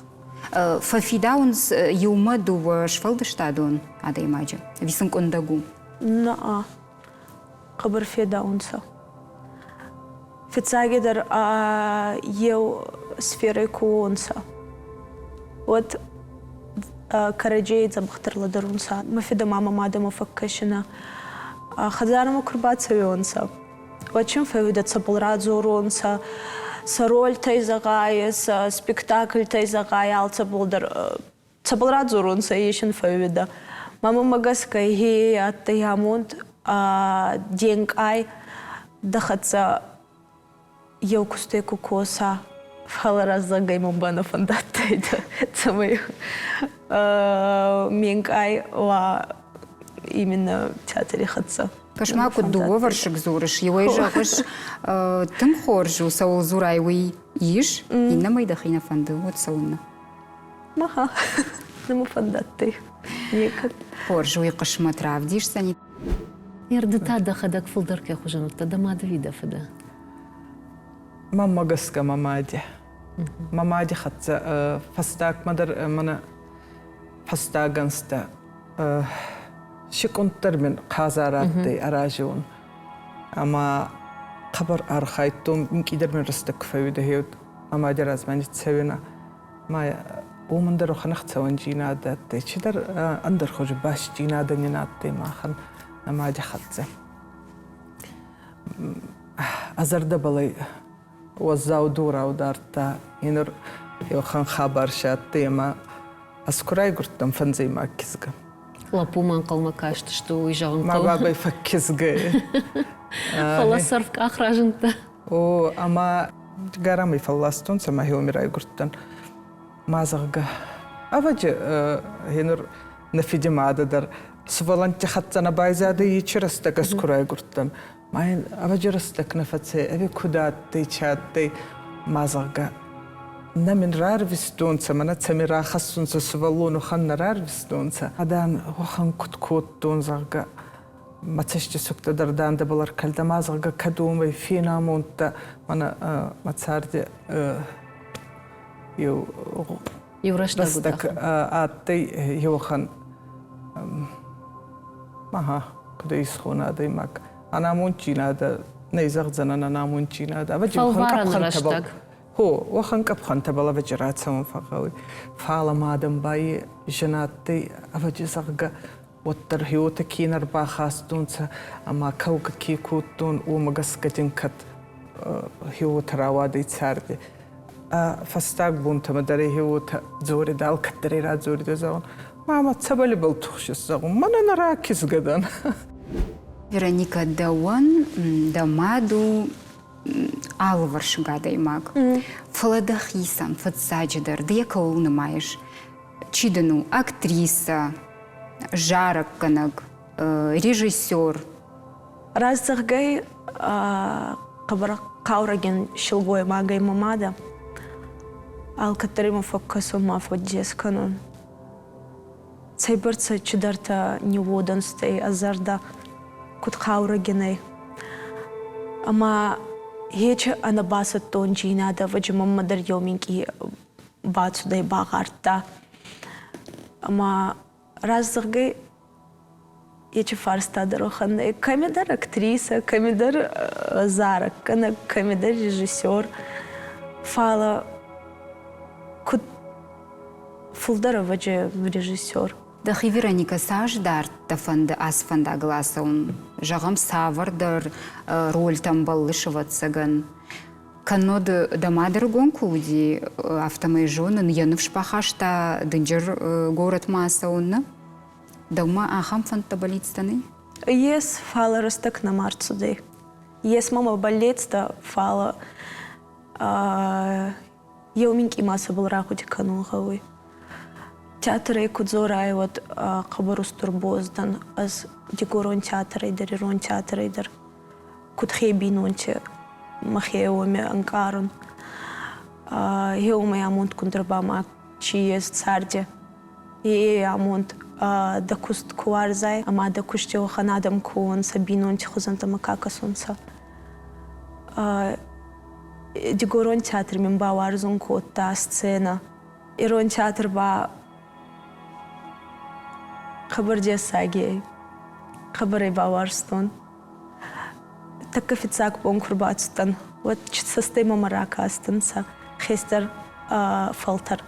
Фӕфидауынц иумӕ дыууӕ сфӕлдыстадон адӕймаджы? Ӕви сын къуындӕг у? Наа, хъӕбӕр федаунцӕ. Фиццагидӕр еу сферӕй ку уонцӕ, уӕд кӕрӕдзей дзӕбӕхдӕр лӕдӕрунцӕ. Мӕ фидӕ ма мӕ мадӕмӕ фӕккӕсинӕ. Хӕдзарӕмӕ ку рбацӕуионцӕ, уӕд син фӕууидӕ цӕбӕл радзоронцӕ, сӕ рольтӕй зӕгъай, сӕ спектакльтӕй зӕгъай, алцӕбӕл дӕр цӕбӕл радзоронцӕ, е син фӕууидӕ. Ма мӕмӕ гӕсгӕ хе адтӕй амонд де нкъай дӕ хӕццӕ еу кустӕй ку коса, фал раззагӕй мӕн ба нӕ фӕндадтайдӕ, цӕмӕй. Ме нкъай уа именно театри хӕццӕ. Кӕс-ма, куыд дыууӕвӕрсыг дзурыс. Иуӕй зӕгъыс, тынг хорз у, цӕуыл дзурай, уый ис, иннӕмӕй дӕхи нӕ фӕнды, уӕд цӕуылнӕ? Маха, нӕ фӕндадтӕй некӕд. Хорз, уый хъысмӕт равдисдзӕни. Ды та дӕхӕдӕг фылдӕр кӕй хуызӕн уыдтӕ, дӕ мады ӕви дӕ фыды? Мӕнмӕ гӕсгӕ мӕ мади. Мӕ мади хӕццӕ фӕстагмӕ дӕр мӕнӕ фӕстаг ӕнзтӕ секунддӕр мин хъазар адтӕй аразион. Ӕма хъӕбӕр архайдтон, минкъийдӕр мин рӕстӕг ку фӕууидӕ, мӕ мади размӕ ниццӕуинӕ. Ма уомӕн дӕр уӕхӕн ӕхцӕуӕндзийнадӕ адтӕй, чидӕр ӕндӕр хузи бастдзийнадӕ нин адтӕй махӕн мӕ мади хӕццӕ. Ӕ зӕрдӕбӕл ӕй уӕззау дорау дардта. Енур еуӕхӕн хабар си адтӕй ӕма ӕз ку райгурдтӕн фӕндзӕймаг кизгӕ. Лӕппумӕ ӕнхъӕлмӕ кастысты, уый зӕгъын Ма бабӕй фӕккизгӕ. Фӕлӕ сӕрфкъах разындтӕ. О, ӕма гӕрӕмӕй фӕлластонцӕ мӕ хеуми райгурдтӕн. Ма зӕгъгӕ, ӕвӕджи енур нӕ фиди мадӕ дӕр сувӕллӕнтти хӕццӕ нӕ байзадӕй ечи рӕстӕг ӕз ку райгурдтӕн. Ма ин ӕвӕджи рӕстӕг нӕ фӕцӕй, ӕви куд адтӕй, чи адтӕй, ма зӕгъгӕ, нӕ мин рарвистонцӕ, мӕнӕ цӕми рахӕссунцӕ сувӕллон, уӕхӕн нӕ рарвистонцӕ. Адӕн уӕхӕн куд кодтон, зӕгъгӕ, мӕ цӕстисугтӕ дӕр дӕндӕбӕл ӕркалдӕ, ма зӕгъгӕ, кӕд уомӕй фенамондтӕ, мӕнӕ мӕ царди еу Еу рӕстӕг адтӕй еуӕхӕн аха, куд исхона адӕймаг ӕнамонддзийнадӕ нӕ зӕгъдзӕнӕн ӕнамонддзийнадӕ. Ӕвӕджи Фӕлварӕн рӕстӕг. Хо, уӕхӕн къӕпхӕнтӕбӕл ӕвӕджи рацӕун фӕгъгъӕуй. Фал ӕма адӕм ба зин адтӕй, ӕвӕджи, зӕгъгӕ, уӕддӕр хеуотӕ ке нӕ рбахастонцӕ ӕма кӕугӕ ке кодтон, уомӕ гӕсгӕ дин кӕд хеуотӕ рауадӕй царди. Ӕ фӕстаг бонтӕмӕ дӕр хеуотӕ дзоридӕ, алкӕддӕр ӕй радзоридӕ, зӕгъун, мама, цӕбӕл ибӕл тухсис, зӕгъун, мӕнӕ нӕ ракизгӕ дӕн. Вероника, дӕуӕн дӕ мад у алывӕрсыг адӕймаг. Фӕлӕ дӕхицӕн, фыццаджыдӕр, ды йӕ кӕуыл нымайыс? Чи дын у? Актрисӕ, зарӕггӕнӕг, режиссер? Раст зӕгъгӕй, хъӕбӕр хъаурӕгин силгоймагӕй мӕ мадӕ. Алкӕддӕр имӕ фӕккӕсун ма фӕддес кӕнун. Цӕйбӕрцӕ чидӕртӕ ниууодӕнстӕй ӕ зӕрдӕ куд хъаурӕгин ӕй. Ӕма ечи ӕнӕбасӕттондзийнадӕ ӕвӕджи мӕнмӕ дӕр еу минкъий бацудӕй, багъардта. Ӕма раст зӕгъгӕй, ечи фарста дӕр уӕхӕн ӕй. Кӕмидӕр актрисӕ, кӕмидӕр зарӕггӕнӕг, кӕмидӕр режиссер. Фал куд фулдӕр ӕвӕджи режиссер. Дӕхи Вероникӕ цас дарддӕ фӕнды ацы фӕндагыл ацӕуын? Зӕгъӕм, цавӕрдӕр рольтӕм бӕллыс, ӕвӕццӕгӕн? Кӕннод дӕ мад ӕрыгон куы уыди, афтӕмӕй зонын, йӕ ныфс бахаста дынджыр горӕтмӕ ацӕуын, нӕ? Дӕумӕ ахӕм фӕндтӕ бӕллицтӕ нӕй? Ес, фал рӕстӕг нӕма рцудӕй. Ес мӕмӕ бӕллицтӕ, фал еу минкъий ма цӕбӕл рагъуди кӕнун гъӕуй. Театрӕй ку дзорай, уӕд хъӕбӕр устур боз дӕн. Ӕз дигорон театрӕй дӕр, ирон театрӕй дӕр куд хе бийнонти мӕхе уоми ӕнкъарун. Еумӕ амондгундӕр ба ма чи ес царди. Е амонд дӕ куст ку уарзай ӕма дӕ кусти уӕхӕн адӕм ку уонцӕ, бийнонти хузӕнтӕмӕ ка кӕсунцӕ. Дигорон театр мин бауарзун кодта сценӕ. Ирон театр ба хъӕбӕр дессаги ӕй. Хъӕбӕр ӕй бауарзтон. Тӕккӕ фиццаг бон ку рбацудтӕн, уӕд цӕстӕй мӕмӕ ракастӕнцӕ хестӕр фӕлтӕр.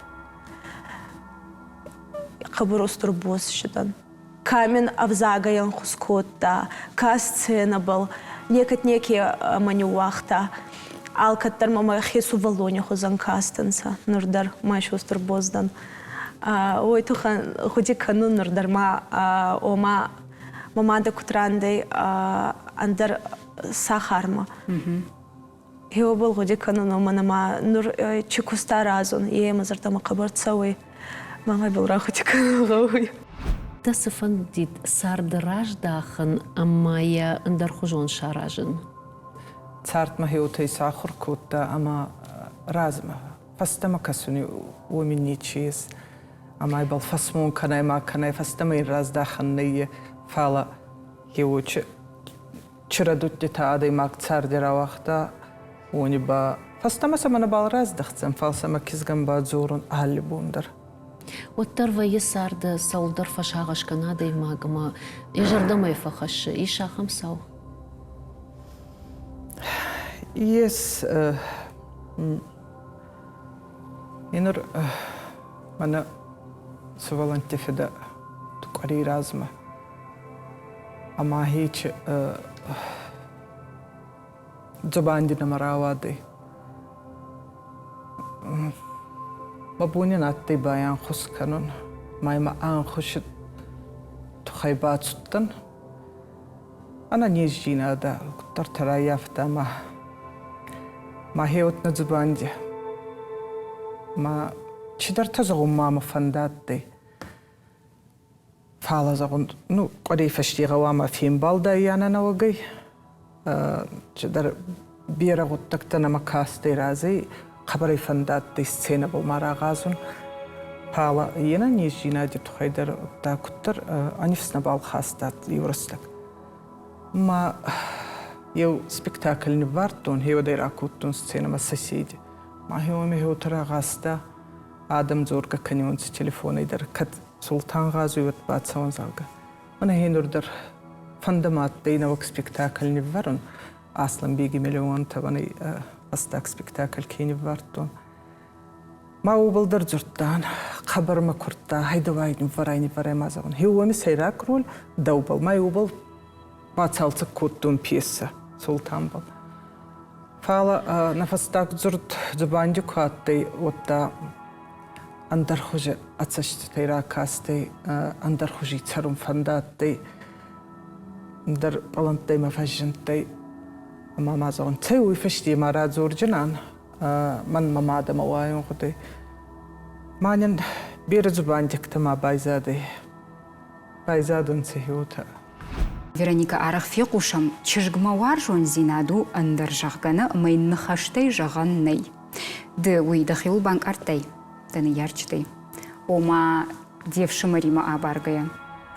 Хъӕбӕр устур боз сдӕн. Ка мин ӕвзагӕй ӕнхус кодта, ка сценӕбӕл, некӕд неке мӕ ниууагъта. Алкӕддӕр мӕмӕ хе сувӕллони хузӕн кастӕнцӕ. Нур дӕр ма устур боз дӕн. Уой туххӕн гъуди кӕнун нур дӕр ма, ома мӕ мадӕ куд рандӕй ӕндӕр сахармӕ. Гьеуобӕл гъуди кӕнун, уомӕн ӕма нур чи куста аразун, е мӕ зӕрдӕмӕ хъӕбӕр цӕуй. Мамӕбӕл рахъуыды кӕнын гъӕуй. Дӕ цы фӕндид царды раздахын ӕмӕ йӕ ӕндӕрхуызон саразын? Цард мӕхеутӕй сахур кодта ӕма размӕ фӕстӕмӕ кӕсуни уоми нечи ес. Ӕма ибӕл фӕсмон кӕнай ма кӕнай, фӕстӕмӕ ин раздахӕн нӕййе, фалӕ хеуочи чирӕдудтитӕ адӕймаг царди рауагъта, уони ба фӕстӕмӕ сӕмӕ нӕбал раздӕхдзӕн, фал сӕмӕ кизгӕн ба дзорун алли бон дӕр. Уӕддӕр вӕййы царды цӕуылдӕр фӕсагъӕс кӕны адӕймаг ӕмӕ йӕ зӕрдӕмӕ фӕхӕссы. Ис ахӕм цау? Ес. Ныр мӕнӕ сывӕллӕнтти фидӕ къуӕрей размӕ ӕма хечи дзубанди нӕмӕ рауадӕй. Мӕ бон ин адтӕй байанхус кӕнун, ма имӕ ӕнхуси туххӕй бацудтӕн. Ӕнӕнездзийнадӕ куддӕртӕ раййафта ӕма мӕхеуӕт нӕ дзубанди. Ма чидӕртӕ зӕгъун ма мӕ фӕндадтӕй. Фалӕ зӕгъун, ну, къуӕрей фӕсте гъӕуама фембалдаййанӕ нӕуӕгӕй. Чидӕр берӕ гъуддӕгтӕ нӕмӕ кастӕй разӕй, хъӕбӕрӕй фӕндадтӕй сценӕбӕл ма рагъазун. Фалӕ е нӕнездзийнади туххӕй дӕр удта куддӕр ӕ нифс нӕбал хаста еу рӕстӕг. Ма еу спектакль ниввардтон, хеуӕдӕй ракодтон сценӕмӕ «Соседи». Ма хеуӕми хеутӕ рагъазта, адӕм дзоргӕ кӕниуонцӕ телефонӕй дӕр, кӕд Султан гъазуй, уӕд бацӕуӕн, зӕгъгӕ. Мӕнӕ хенур дӕр фӕндӕ ма адтӕй нӕуӕг спектакль ниввӕрун. Аслӕнбеги миллионтӕ мӕнӕй фӕстаг спектакль ке ниввардтон. Ма уобӕл дӕр дзурдтан, хъӕбӕр мӕ курдта, гьӕйдӕ-уай ниввӕрай, ниввӕрай ма зӕгъун. Хе уоми сӕйраг роль дӕубӕл, ма уобӕл бацалцӕг кодтон пьесӕ Султанбӕл. Фалӕ нӕ фӕстаг дзурд дзубанди ку адтӕй, уӕдта ӕндӕр хузи ӕ цӕститӕй ракастӕй, ӕндӕр хузи цӕрун фӕндадтӕй, ӕндӕр пълӕнттӕй мӕ фӕззиндтӕй. Ӕма ма зӕгъун, цӕй уой фӕсте ма радзордзӕнӕн, мӕн мӕ мадӕмӕ уайун гъудӕй. Ма нин берӕ дзубандиӕгтӕ ма байзадӕй. Байзадӕнцӕ уотӕ. Вероникӕ, арӕх фехъусӕм, чызгмӕ уарзондзинад у ӕндӕр, зӕгъгӕ, нӕ ӕмӕ йын ныхӕстӕй зӕгъӕн нӕй. Ды уый дӕхиуыл банкъардтай дӕ ныййарджытӕй? Ома, де фсымӕримӕ абаргӕйӕ.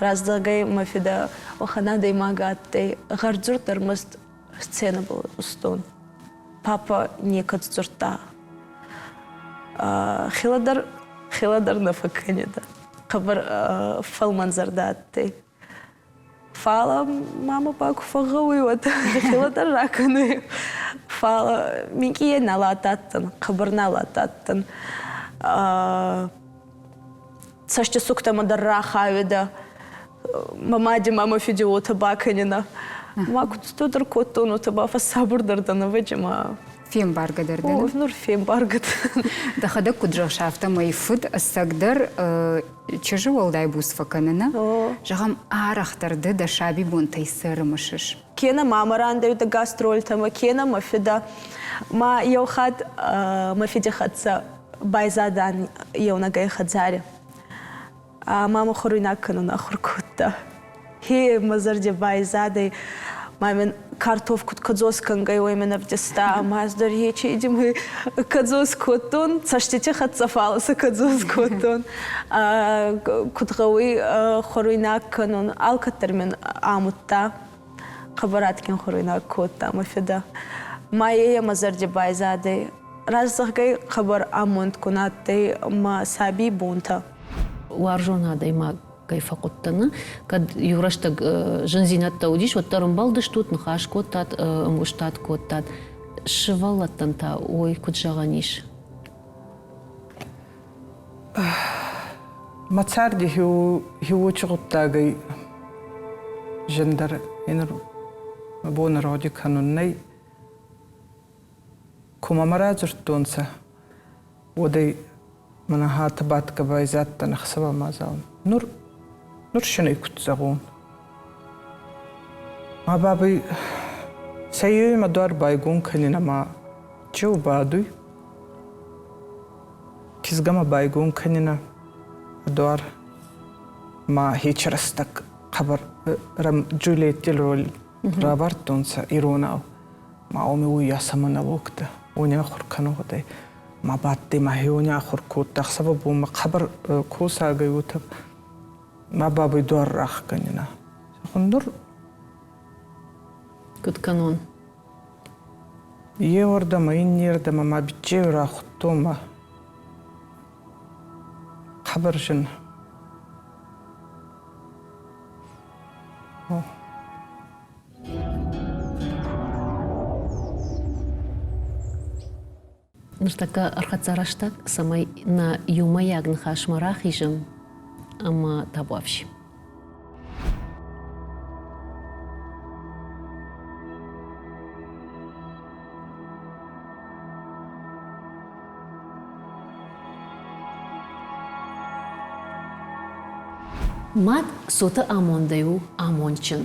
Раздзӕгӕй мӕ фидӕ уӕхӕн адӕймаг адтӕй, гъӕрдзурд ӕрмӕст сценӕбӕл устон. Папа некӕд дзурдта. Хилӕ дӕр, хилӕ дӕр нӕ фӕккӕнидӕ. Хъӕбӕр фӕлмӕнзӕрдӕ адтӕй. Фал мамӕ ба ку фӕгъгъӕуй, уӕд хилӕ дӕр ракӕнуй. Фал минкъийӕй налат адтӕн, хъӕбӕр налат адтӕн. Цӕстисугтӕмӕ дӕр рахауидӕ. Мӕ мади ма мӕ фиди уотӕ бакӕнинӕ. Ма куд дӕр кодтон, уотӕ ба фӕссабурдӕр дӕн ӕвӕджи ма Фембаргӕ дӕр дӕ? О, нур фембаргӕ дӕн. Дӕхӕдӕг куд зӕгъыс, афтӕмӕй фыд ӕцӕгдӕр чызджы уӕлдай буц фӕкӕныны, зӕгъӕм, арӕхдӕр ды дӕ сабибонтӕй цы ӕрымысыс? Кенӕ мамӕ рандӕуидӕ гастрольтӕмӕ, кенӕ мӕ фидӕ. Ма еу хатт мӕ фиди хӕццӕ байзадан еунӕгӕй хӕдзари. Мамӕ хуӕруйнаг кӕнун ахур кодта. Хе мӕ зӕрди байзадӕй. Ма мин картоф куд кӕдзос кӕнгӕй, уой мин ӕвдиста. Ӕма ӕз дӕр ечи идимӕ кӕдзос кодтон, цӕстити хӕццӕ фал сӕ кӕдзос кодтон. Куд гъӕуй хуӕруйнаг кӕнун, алкӕддӕр мин амудта. Хъӕбӕр адгин хуӕруйнаг кодта мӕ фидӕ. Ма е мӕ зӕрди байзадӕй. Раст зӕгъгӕй, хъӕбӕр амондгун адтӕй мӕ сабий бонтӕ. Уарзон адӕймаг кӕй фӕхъуыдтӕн, кӕд иу рӕстӕг зындзинӕдтӕ уыдис, уӕддӕр ӕмбӕлдыстут, ныхас кодтат, ӕмгуыстад кодтат. Сывӕллӕттӕн та уой куыд зӕгъӕн ис? Мӕ царди хеуочи гъуддагӕй зиндӕр ин мӕ бон роди кӕнун нӕй. Ку мӕмӕ радзурдтонцӕ, уӕд ӕй мӕнӕ хатт бадгӕ байзадтӕн ӕхсӕвӕ мадзал. Нур, нур шинӕй куд зӕгъон? Ма бабӕй сӕ еуемӕ дуар байгон кӕнин ӕма чеу бадуй. Кизгӕмӕ байгон кӕнинӕ. Дуар ма хечи рӕстӕг хъӕбӕр Джульетти роль равардтонцӕ иронау. Ма уоми уоййасӕ монологтӕ, уони ахур кӕнун гъудӕй. Ма бадтӕй ма хеуони ахур кодта. Ӕхсӕвӕ бонмӕ хъӕбӕр косагӕй уотӕ ма бабӕй дуар рахгӕнинӕ. Нур Куд кӕнон? Еуӕрдӕмӕ, иннердӕмӕ ма биччеу рахудтон ма хъӕбӕр зин. Ныртӕккӕ ӕрхӕццӕ рӕстӕг, цӕмӕй нӕ иумӕйаг ныхасмӕ рахизӕм ӕмӕ табуафси. Мад цоты амондӕй у амондджын.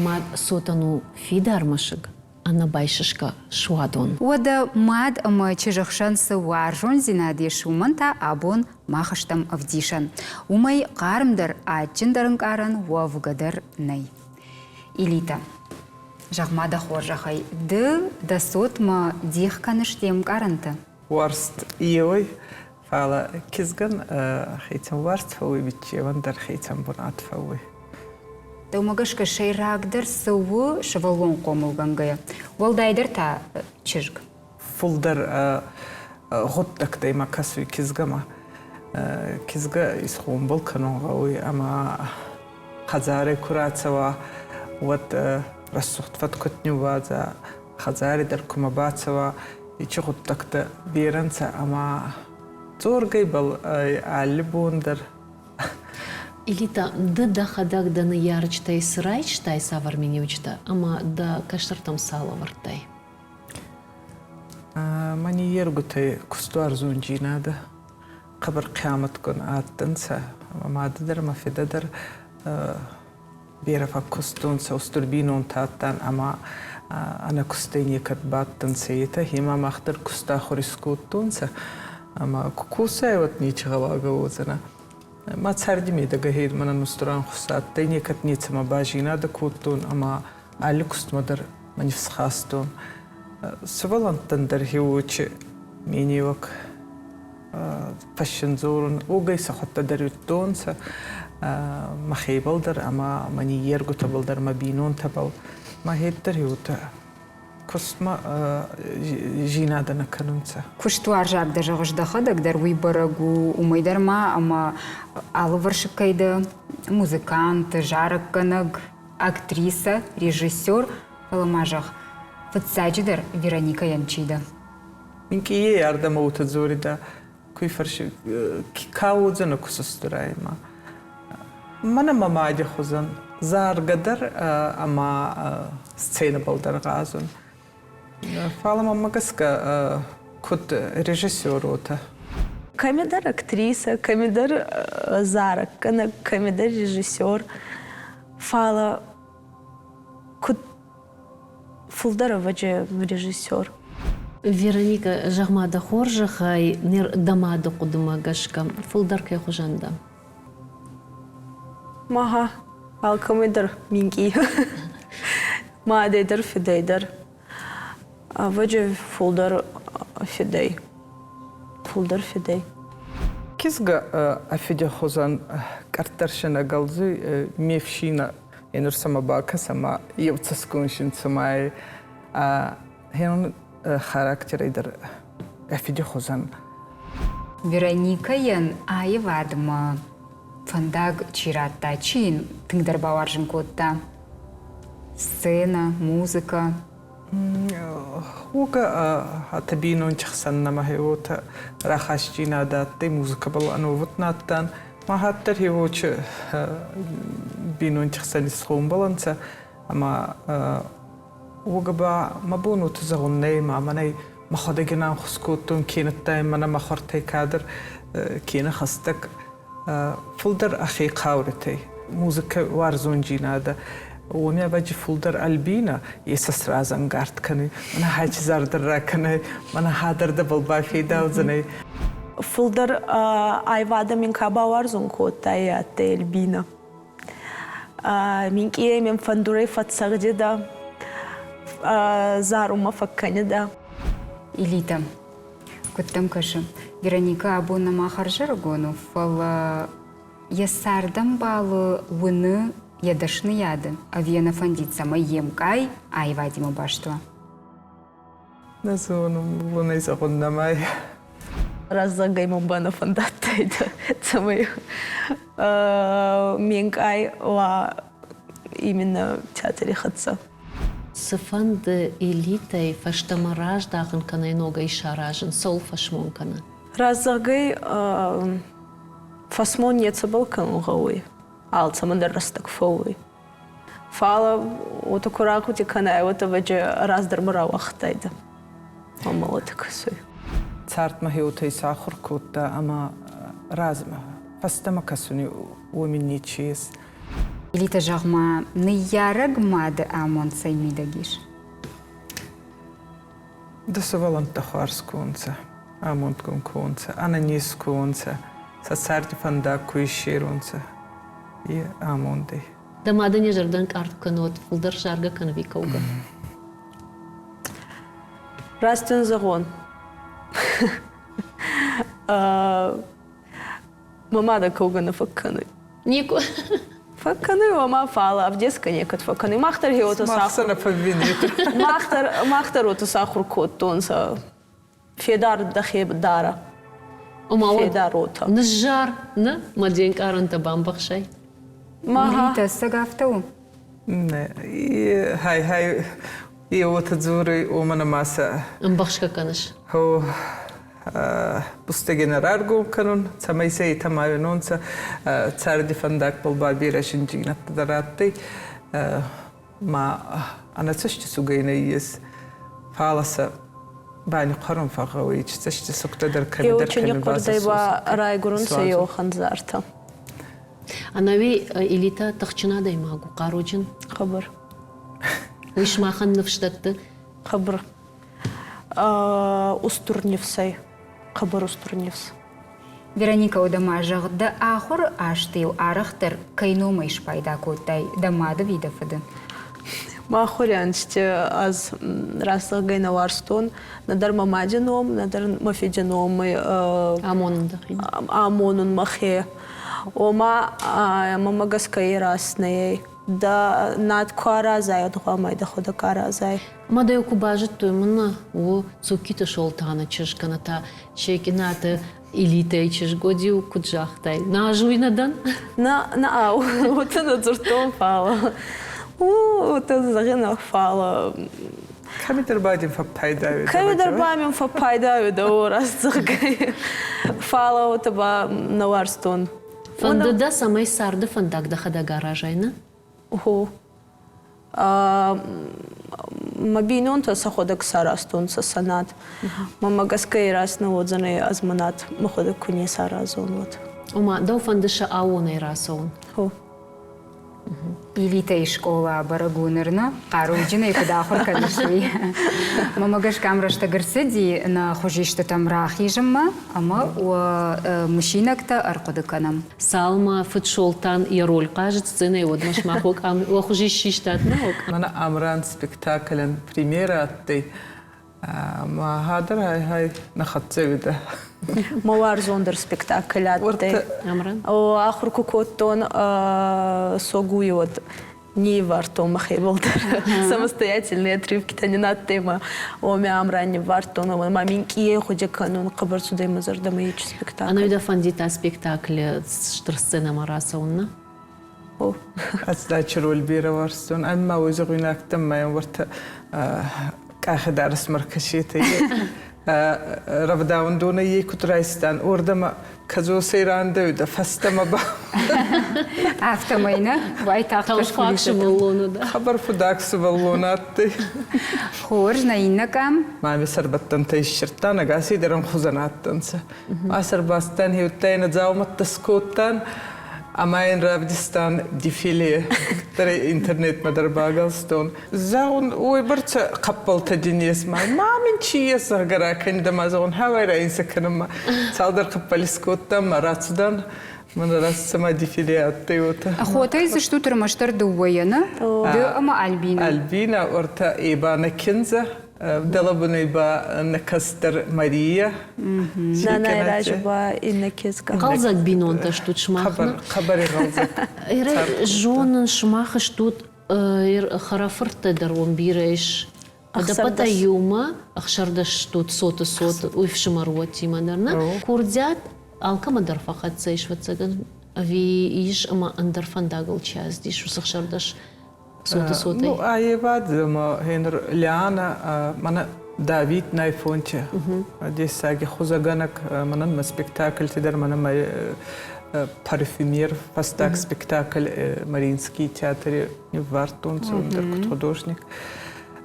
Мад цотӕн у фидар мӕсыг, ӕнӕбайсысгӕ суадон. Уӕдӕ мад ӕмӕ чызджы хсӕн цы уарзондзинад ис, уымӕн та абон мах стӕм ӕвдисӕн. Уымӕй хъармдӕр, адджындӕр ӕнкъарӕн уӕвгӕ дӕр нӕй. Элита, зӕгъ-ма дӕ хорзӕхӕй, ды дӕ цотмӕ дих кӕныс де мкарӕнтӕ? Уарзт еуӕй, фӕлӕ кизгӕн хецӕн уарзт фӕууй, биччеуӕн дӕр хецӕн бунат фӕууй. Дӕумӕ гӕсгӕ сӕйрагдӕр цы у сывӕллон хъомылгӕнгӕйӕ, уӕлдайдӕр та чызг? Фулдӕр гъуддӕгтӕй ма кӕсуй кизгӕмӕ. Кизгӕ исгъомбӕл кӕнун гъӕуй ӕма хӕдзарӕй ку рацӕуа, уӕд рӕсугъд фӕткъут ниууадза, хӕдзари дӕр кумӕ бацӕуа, ечи гъуддӕгтӕ берӕ нцӕ ӕма дзоргӕ ибӕл алли бон дӕр. Элита, ды дӕхӕдӕг дӕ ныййарджытӕй цы райстай, цавӕр миниуджытӕ ӕмӕ дӕ кӕстӕртӕм цы алӕвӕрдтай? Мӕ ниййергутӕй кустуарзондзийнадӕ хъӕбӕр хъиамӕтгун адтӕнцӕ. Мӕ мадӕ дӕр, мӕ фидӕ дӕр берӕ фӕккустонцӕ, устур бийнонтӕ адтан ӕма ӕнӕ кустӕй некӕд бадтӕнцӕ етӕ. Гъема мах дӕр кустахур искодтонцӕ ӕма ку косай, уӕд нечи гъӕуагӕ уодзӕнӕ. Мӕ царди медӕгӕ хед мӕнӕн устур ӕнхус адтӕй, некӕд нецӕмӕ базийнадӕ кодтон ӕма алли кустмӕ дӕр мӕ нифс хастон. Сувӕллӕнттӕн дӕр хеуочи менеуӕг фӕссиндзорун, уогӕй сӕхуӕдтӕ дӕр уидтонцӕ мӕхебӕл дӕр ӕма мӕ ниййергутӕбӕл дӕр, мӕ бийнонтӕбӕл. Мӕхе дӕр уотӕ кустмӕ зийнадӕ нӕ кӕнунцӕ. Куыстуарзаг дӕ зӕгъыс дӕхӕдӕг дӕр, уый бӕрӕг у уымӕй дӕр ма ӕмӕ алывӕрсыг кӕй дӕ музыкант, зарӕггӕнӕг, актрисӕ, режиссер, фӕлӕ ма зӕгъ, фыццаджыдӕр Вероникӕйӕн чи дӕ? Минкъийӕй ардӕмӕ уотӕ дзоридӕ, куй фӕрси ка уодзӕнӕ ку сустурӕй ма. Мӕнӕ мӕ мади хузӕн заргӕ дӕр ӕма сценӕбӕл дӕр гъазун. Фал мӕмӕ гӕсгӕ куд режиссер уотӕ. Кӕмидӕр актрисӕ, кӕмидӕр зарӕггӕнӕг, кӕмидӕр режиссер. Фӕлӕ куд фулдӕр ӕвӕджи режиссер. Вероникӕ, зӕгъ-ма дӕ хорзӕхӕй, ныр дӕ мады хъуыдымӕ гӕсгӕ фылдӕр кӕй хуызӕн дӕ? Маха, алкӕмӕй дӕр минкъий. Мадӕй дӕр, фидӕй дӕр. Ӕвӕджи фулдӕр фидӕй. Фулдӕр фидӕй. Кизгӕ ӕ фиди хузӕн къӕртдӕр шинӕ гӕлдзуй ме фсийнӕ Енур сӕмӕ бакӕсӕ ма еу цӕсгон шин цумай хеун характерӕй дӕр ӕ фиди хузӕн. Вероникӕйӕн аивадмӕ фӕндаг чи радта, чи йын тынгдӕр бауарзын кодта? Сценӕ, музыкӕ? Уогӕ атӕ бийнонти хсӕн нӕмӕ уотӕ рахастдзийнадӕ адтӕй, музыкӕбӕл ӕновуд нӕ адтан. Махат дӕр хеуочи бийнонти хсӕн исгъомбӕл ӕнцӕ ӕма уогӕ ба мӕ бон уотӕ зӕгъун нӕй, ма мӕнӕй мӕхуӕдӕг ин ӕнхус кодтон, кенӕдта мӕнӕ мӕ хуӕртӕй кадӕр, кенӕ хӕстӕг фулдӕр ӕхе хъауритӕй. Музыкӕ уарзондзийнадӕ уоми ӕвӕджи фулдӕр Альбина есӕс разӕнгард кӕнуй, мӕнӕ хачи зардӕр ракӕнай, мӕнӕ хадӕрдӕбӕл бафедаудзӕнӕй. Фулдӕр аивадӕ мин ка бауарзун кодта, е адтӕй Альбинӕ. Минкъийӕй мин фӕндурӕй фӕццӕгъдидӕ, зарунмӕ фӕккӕнидӕ. Элита, куыд дӕм кӕсы, Вероникӕ абон нӕма хӕрзӕрыгон у, фӕлӕ йӕ цардӕмбалы уыны йӕ дӕсныйады ӕви йӕ нӕ фӕндид, цӕмӕй йе мкъай аивадимӕ баст уа? Нӕ зонун, уонӕй зӕгъун нӕмӕй. Раззагӕй мӕн ба нӕ фӕндадтайдӕ, цӕмӕй ме нкъай уа именно театри хӕццӕ. Цыфӕнды элитӕй фӕстӕмӕ раздахын кӕнӕ ногӕй саразын цӕуыл фӕсмон кӕны? Раззагӕй фӕсмон нецӕбӕл кӕнун гъӕуй, алцӕмӕн дӕр рӕстӕг фӕууй. Фал уотӕ ку рахъуди кӕнай, уотӕ ӕвӕджи раздӕр рауагътайдӕ. Ӕма уотӕ кӕсуй. Цардмӕ хеутӕй сахур кодта ӕма размӕ, фӕстӕмӕ кӕсуни уоми нечи ес. Элита, зӕгъ-ма, ныййарӕг мады амонд цӕй мидӕг ис? Дӕ сувӕллӕнттӕ хуарз ку унцӕ, амондгун ку унцӕ, ӕнӕнез ку унцӕ, сӕ царди фӕндаг ку иссерунцӕ, е амондӕй. Дӕ мадӕн йӕ зӕрдӕ ӕнкъард кӕнуӕд, фулдӕр заргӕ кӕнуй кӕугӕ. Раст дын зӕгъон, мӕ мадӕ кӕугӕ нӕ фӕккӕнуй. Никуы. Фӕккӕнуй, ома фал ӕвдесгӕ некӕд фӕккӕнуй. Мах дӕр гъеуотӕ сахур. Нӕ фӕввинетӕ. Мах дӕр уотӕ сахур кодтонцӕ. Федар дӕхе дарӕ. Ома Федар уотӕ. Ныззар, нӕ, мӕ де нкъарӕнтӕ бамбӕхсай. Маргарита, ӕцӕг афтӕ у? Нӕ, хай-хай, е уотӕ дзоруй, уомӕн ӕма сӕ Ӕмбӕхсгӕ кӕныс? Хо, бустӕги нӕ раргом кӕнун, цӕмӕй сӕ етӕ ма уинонцӕ царди фӕндагбӕл ба берӕ зиндзийнӕдтӕ дӕр адтӕй. Ма ӕнӕцӕстисугӕй нӕййес, фал сӕ банихъуӕрун фӕгъгъӕуй, цӕстисугтӕ дӕр кӕмидӕр кӕми Еу ба райгурунцӕ еу хӕндзартӕ. Ӕнӕуи элитӕ тыхджын адӕймаг у, хъаруджын. Хъӕбӕр. Уый сымахӕн ныфс дӕтты? Хъӕбӕр. Устур нифсӕй. Хъӕбӕр устур нифс. Вероника, уӕдӕ ма зӕгъ, дӕ ахуыры азты-иу арӕхдӕр кӕй номӕй спайда кодтай, дӕ мады ӕви дӕ фыды? Мӕ ахуыры ӕнзты ӕз рӕсугъдӕй нӕ уарзтон нӕдӕр мӕ мади ном, нӕдӕр мӕ фиди номӕй амонун дӕхи. Амонун мӕхе. Ома, мӕмӕ гӕсгӕ е раст нӕй. Дӕ над ку аразай, уӕд гъуамӕ дӕхуӕдӕг аразай. Ма дӕ ку базыдтой, мын у Цуккиты Солтаны чызг кӕнӕ та Секъинаты элитӕйы чызг, уӕд-иу куыд загътай? Нӕ ӕз уый нӕ дӕн? Нӕ, нӕ, уотӕ нӕ дзурдтон, фал уотӕ зӕгъинӕ, фал Кӕмидӕр ба дин фӕппайда уидӕ. Кӕмидӕр ба мин фӕппайда уидӕ, раст зӕгъгӕй. Фал уотӕ ба нӕ уарзтон. Фӕнды дӕ, цӕмӕй царды фӕндаг дӕхӕдӕг аразай, нӕ? Хо. Мӕ бийнонтӕ сӕхуӕдӕг саразтонцӕ сӕ над. Мӕмӕ гӕсгӕ раст нӕ уодзӕнӕй ӕз мӕ над мӕхуӕдӕг ку не саразон, уӕд. Ома, дӕу фӕнды сӕ аууонӕй рацӕун? Хо. Элитӕйы скъола бӕрӕг у ныр нӕ, хъаруджынӕй куыд ахуыр кӕныс, уый. Мӕмӕ гӕсгӕ ам рӕстӕг ӕрцыди нӕ хуызистытӕм рахизынмӕ ӕмӕ уӕ мысинӕгтӕ ӕрхъуыды кӕнӕм. Цалынмӕ фыд Солтан йӕ роль хъазыд сценӕйы, уӕдмӕ сымах уӕ хуызист систат, нӕ? Мӕнӕ Амран спектаклӕн премьерӕ адтӕй. Ма хадӕр хай нӕ хӕццӕ уидӕ. Мӕ уарзондӕр спектакль адтӕй. Амран? Ахур ку кодтон Согуй, уӕд не вардтон мӕхебӕл дӕр. Самостоятельные отрывки-тӕ не адтӕй ма оми Амран не вардтон, ма минкъийӕй гъуди кӕнун хъӕбӕр цудӕй мӕ зӕрдӕмӕ ечи спектакль. Ӕнӕуи дӕ фӕндита спектакль стыр сценӕмӕ рацӕун, нӕ? Ӕз роль берӕ уарзтон. Ӕма уой зӕгъуйнӕгтӕн ма уӕртӕ къахидарӕс маркасетӕй рӕвдауӕндонӕй ей куд райстан, уордӕмӕ кӕдзосӕй рандӕуидӕ, фӕстӕмӕ ба. Афтӕмӕй нӕ уайтагъд Тӕлфаг сывӕллон уыд. Хабар фудаг сывӕллон адтӕй. Хорз, нӕ иннӕ къам? Мами сӕрбӕттӕнтӕ иссирдтан, ӕгасей дӕр ӕмхузӕн адтӕнцӕ. Ма сӕрбастан, хеуттӕй нӕ дзаумӕттӕ скодтан. Ӕма ин равдистан дефиле, дӕр интернетмӕ дӕр багӕлстон. Зӕгъун, уойбӕрцӕ хъӕппӕлтӕ дин ес ма. Ма мин чи ес, зӕгъгӕ, ракӕнидӕ ма зӕгъун, хӕвӕй ра кӕнунмӕ. Цалдӕр хъӕппӕли скодтам, ма рацудан. Мӕн раст цӕмӕ дефиле адтӕй, уотӕ. Хотӕй дзы стут ӕрмӕстдӕр дыууӕйӕ, нӕ? Ды ӕмӕ Альбина. Альбина, ортӕ Эба нӕ киндзӕ, дӕлӕбунӕй ба нӕ кӕстӕр Мария. Нанай разы ба иннӕ кизгӕ. Хъӕлдзӕг бинонтӕ стут сымах. Хъӕбӕр игъӕлдзӕг. Зонын, сымах стут хӕрӕфырттӕ дӕр уым бирӕ ис. Ӕдӕппӕтӕй иумӕ 16 стут цоты цот, уый фсымӕр уотимӕ дӕр нӕ. Курдиат алкӕмӕ дӕр фӕхӕццӕ ис, ӕвӕццӕгӕн, ӕви ис ӕмӕ ӕндӕр фӕндагыл чи аздис уыцы 16 цоты цотӕй? Ну, аевад ӕма гьенур Лиана, мӕнӕ Давид Найфонти дессаги хузӕгӕнӕг, мӕнӕн мӕ спектакльти дӕр, мӕнӕ мӕ парфюмер фӕстаг спектакль Мариинский театри ниввардтонцӕ, дӕр куд художник.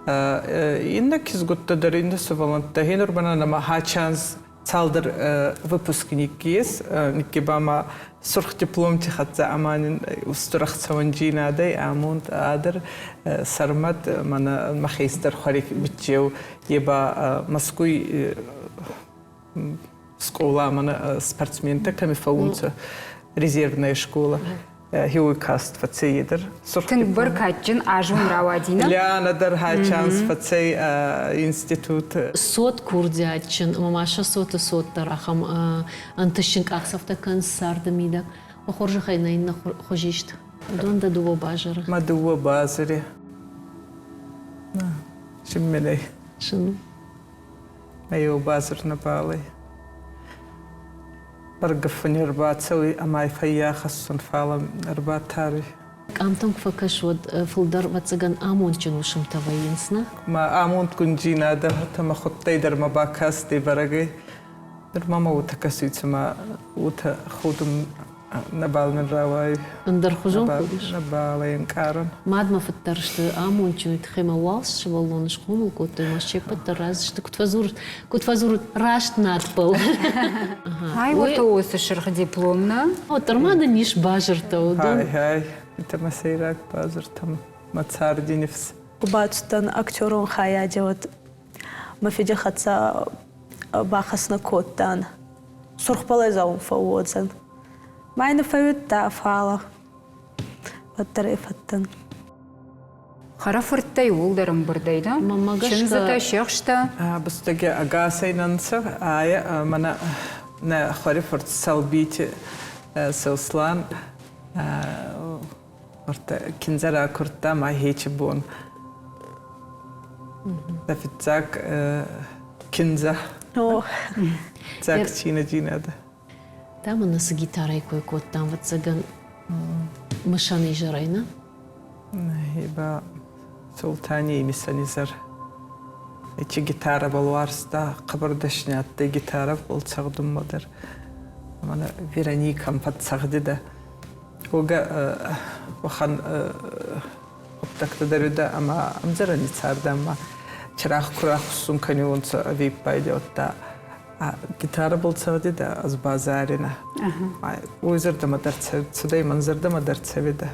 Иннӕ кизгуттӕ дӕр, иннӕ сувӕллӕнттӕ, гьенур мӕнӕн ӕма хачанз цалдӕр выпускник ес, никки ба ма сурх дипломти хӕццӕ ӕма нин устур ӕхцӕуӕндзийнадӕй амонд адӕр Сӕрмӕт мӕнӕ мӕ хестӕр хуӕри биччеу е ба Мӕскуй скъола мӕнӕ спортсментӕ кӕми фӕуунцӕ резервная школа хеуй каст фӕцӕй дӕр. Тынг бӕркадджын аз уын рауади, нӕ? Лиана дӕр шанс фӕцӕй институт. Цот курдиатджын ӕмӕ ма сӕ цоты цот дӕр ахӕм ӕнтыстджын къахдзӕфтӕ кӕнынц царды мидӕг. Уӕ хорзӕхӕй нӕ иннӕ хуызист. Уыдон дӕ дыууӕ базыры. Мӕ дыууӕ базыры. Симмелей. Зын. Мӕ еу базыр нӕбал ӕй. Бӕргӕффӕни ӕрбацӕуй ӕма фӕййахӕссун, фал ӕрбатаруй. Къамтӕм куы фӕкӕс, уӕд фылдӕр, ӕвӕццӕгӕн, амондджын уысмтӕ вӕййынц, нӕ? Мӕ амондгундзийнадӕ мӕ худтӕй дӕр мӕ бакастӕй бӕрӕгӕй. Нур ма мӕ уотӕ кӕсуй, цума уотӕ ходун нӕбал нин рауайуй. Ӕндӕрхуызон худис? Нӕбал ӕй ӕнкъарун. Мад мӕ фыд дӕр сты амондджын, уый тыххӕй мӕ уал сывӕллоны схъомыл кодтой, ӕмӕ се ппӕт дӕр разы сты, куыд фӕдзурут, куыд фӕдзурут, раст надбыл. Ай уӕртӕ уыцы сырх диплом, нӕ? Уӕддӕр ма дын ис базыртӕ, уыдон. Хай-хай, это мӕ сӕйраг базыртӕ, мӕ царди нифс. Бацудтӕн актерон хайади, вот мӕ фиди хӕццӕ бахӕснӕ кодтан. Сурх пӕлӕзаун фӕууодзӕн. Ма ин фӕууидта, фалӕ уӕддӕр ӕй фӕдтӕн. Хӕрӕфырттӕ иууылдӕр ӕмбырдӕй, да? Мӕнмӕ гӕсгӕ Чындзытӕ, сиӕхстӕ. Бустӕги ӕгасӕй нӕ нцӕ, айӕ мӕнӕ нӕ хуӕрифурт Сӕлбити Сослан киндзӕ ракурдта ма хечи бон. Дӕ фиццаг киндзӕ. Фиццаг цийнӕдзийнадӕ. Та мын цы гитарӕйы кой кодтам, ӕвӕццӕгӕн, мысӕн изӕрӕй, нӕ? Хиба Султани мысӕн изӕр. Эти гитарабал уарзта, хъӕбӕр дӕсни адтӕй гитарабал цӕгъдунмӕ дӕр. Мӕнӕ Вероникӕн фӕццӕгъдидӕ. Уогӕ уӕхӕн гъуддӕгтӕ дӕр уидӕ ӕма ӕмдзӕрӕни цардӕмӕ чирагъ ку рахуссун кӕниуонцӕ ӕвеппайди, уӕдта гитарабӕл цӕгъдидӕ, ӕз ба заринӕ. Уой зӕрдӕмӕ дӕр цудӕй, мӕн зӕрдӕмӕ дӕр цӕуидӕ.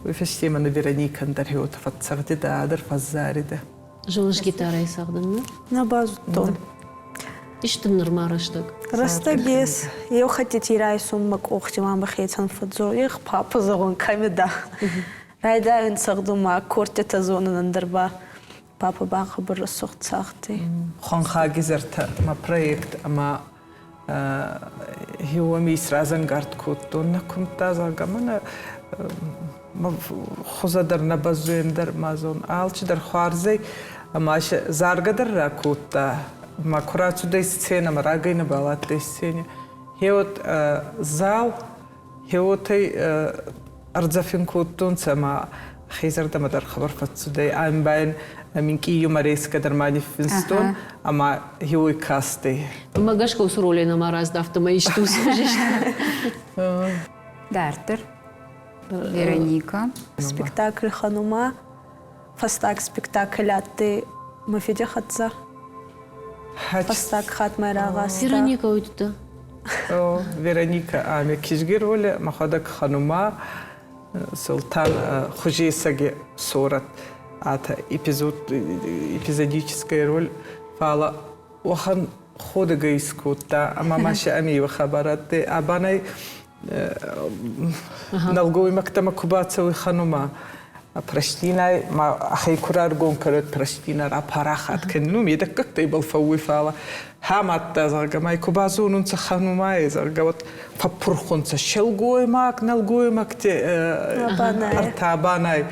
Уой фӕсте мӕнӕ Вероникӕн дӕр уотӕ фӕццӕгъдидӕ, дӕр фӕззаридӕ. Зоныс гитарӕй цӕгъдын, нӕ? Нӕ базудтон. Ис дын нырма рӕстӕг? Рӕстӕг ес. Еу хӕттити райсун мӕ къохти ма мӕхецӕн фӕдздзор. Ех, папа, зӕгъун, кӕми дӕ? Райдайун цӕгъдун ма аккордтитӕ зонун ӕндӕр ба папа ба хъӕбӕр рӕсугъд цагътӕй. Хуӕнхаги зартӕ мӕ проект ӕма уоми исразӕнгард кодтон, нӕ кумдта, зӕгъгӕ, мӕнӕ хузӕ дӕр нӕ бӕззуй, ӕндӕр ма зон. Алчидӕр хуарзӕй ӕма заргӕ дӕр ракодта. Ма ку рацудӕй сценӕмӕ, рагӕй нӕбал адтӕй сцене. Гье зал Хеуотӕй ӕрдзӕфин кодтонцӕ ӕма хезӕрдӕмӕ дӕр хабар фӕццудӕй. Ӕмбайӕн минкъий юморескӕ дӕр ма ниффинстон ӕма хеуой кастӕй. Мӕ гӕсгӕ уыцы ролӕй нӕма раздӕхт ӕмӕ исты уыцы Дарддӕр Вероника. Спектакль Ханума фӕстаг спектакль адтӕй мӕ фиди хӕццӕ. Фӕстаг хатт мӕ рагъаста. Вероника уйдта. Вероника ами кизги роли, мӕхуӕдӕг Ханума, Султан хузесӕги сорӕт атӕ эпизод, эпизодическая роль, фал уӕхӕн ходӕгӕ искодта, ӕма ма си ами еу хабар адтӕй. Абанӕй нӕлгоймӕгтӕмӕ ку бацӕуй Ханума, простинай ма ӕхе ку раргом кӕнуд, простина рапарахат кӕнун, медӕггӕгтӕ ибӕл фӕууй, фал хӕмӕттӕ, зӕгъгӕ, ма ку базонунцӕ Ханумай, зӕгъгӕ, уӕд фӕппурхунцӕ силгоймаг, нӕлгоймӕгти ӕртӕбанӕй.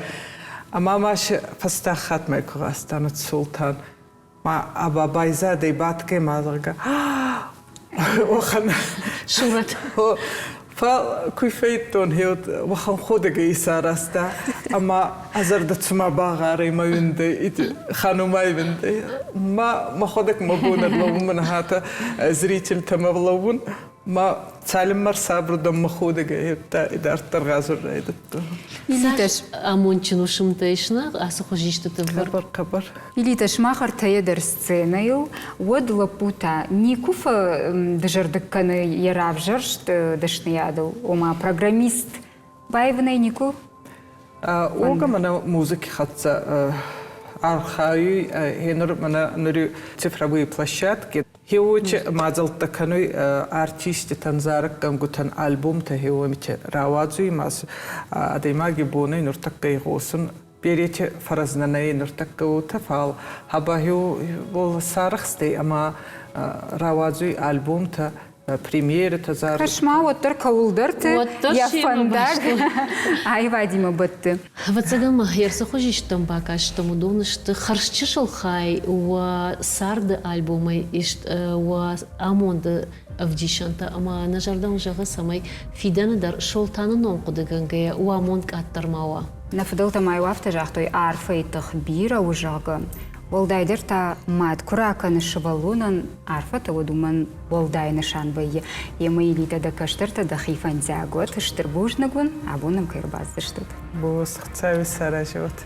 Ӕма ма фӕстаг хатт ма ку гъазтан Султан, ма аба байзадӕй бадгӕй ма зӕгъгӕ, уӕхӕн сурӕт. Фал ку фӕйдтон, хеуд уӕхӕн ходӕгӕй исаразта, ӕма ӕ зӕрдӕ цума багъарӕй мӕ уиндӕй, ханумай уиндӕй. Ма мӕхуӕдӕг мӕ бон ӕрлӕуун мӕн хатӕ зрительтӕмӕ лӕуун, ма цалинмӕ рсабур дӕн мӕ ходӕгӕй идарддӕр гъазун райдӕдтон. Цас амондджын уысмтӕ ис нӕ ацы хуызистыты? Хъӕбӕр, хъӕбӕр. Илитӕ, сымах ӕртӕйӕ дӕр сценӕйыл, уӕд лӕппу та никуы фӕдызӕрдыг кӕны йӕ равзӕрст дӕсныйадыл, ома программист баивынӕй никуы? Уогӕ мӕнӕ музыки хӕццӕ архайуй, гьенур мӕнӕ нури цифровые площадки. Хеуочи мадзӕлттӕ кӕнуй артиститӕн, зарӕггӕнгутӕн альбомтӕ хеуомити рауадзуй, ма адӕймаги бонӕй нуртӕккӕ игъосун берети фӕрӕзнӕ нӕй нуртӕккӕ уотӕ, фал хабахиу бол сарӕхстӕй ӕма рауадзуй альбомтӕ, премьерӕтӕ зар. Кӕс-ма, уӕддӕр кӕуылдӕрты йӕ фӕндаг аивадимӕ бӕтты. Ӕвӕццӕгӕн ма цы хуызисттӕм бакастӕм, уыдон сты хӕрзчысыл хай уӕ царды альбомӕй ист уӕ амонды ӕвдисӕнтӕ ӕмӕ нӕ зӕрдӕ уын зӕгъы, цӕмӕй фидӕны дӕр Солтаны ном хъуыдыгӕнгӕйӕ уӕ амонд къаддӕр ма уа. Нӕ фыдӕлтӕ ма-иу афтӕ загътой, арфӕйы тых бирӕ у, зӕгъгӕ. Уӕлдайдӕр та мад куы ракӕны сывӕллонӕн арфӕтӕ, уӕд уымӕн уӕлдай нысан вӕййы. Емӕ Елитӕ дӕ кӕстӕртӕ дӕхи фӕндиаг уӕд, стыр бузныг уын, абон нӕм кӕй ӕрбацыдыстут. Буз, Хуыцауи саразӕт.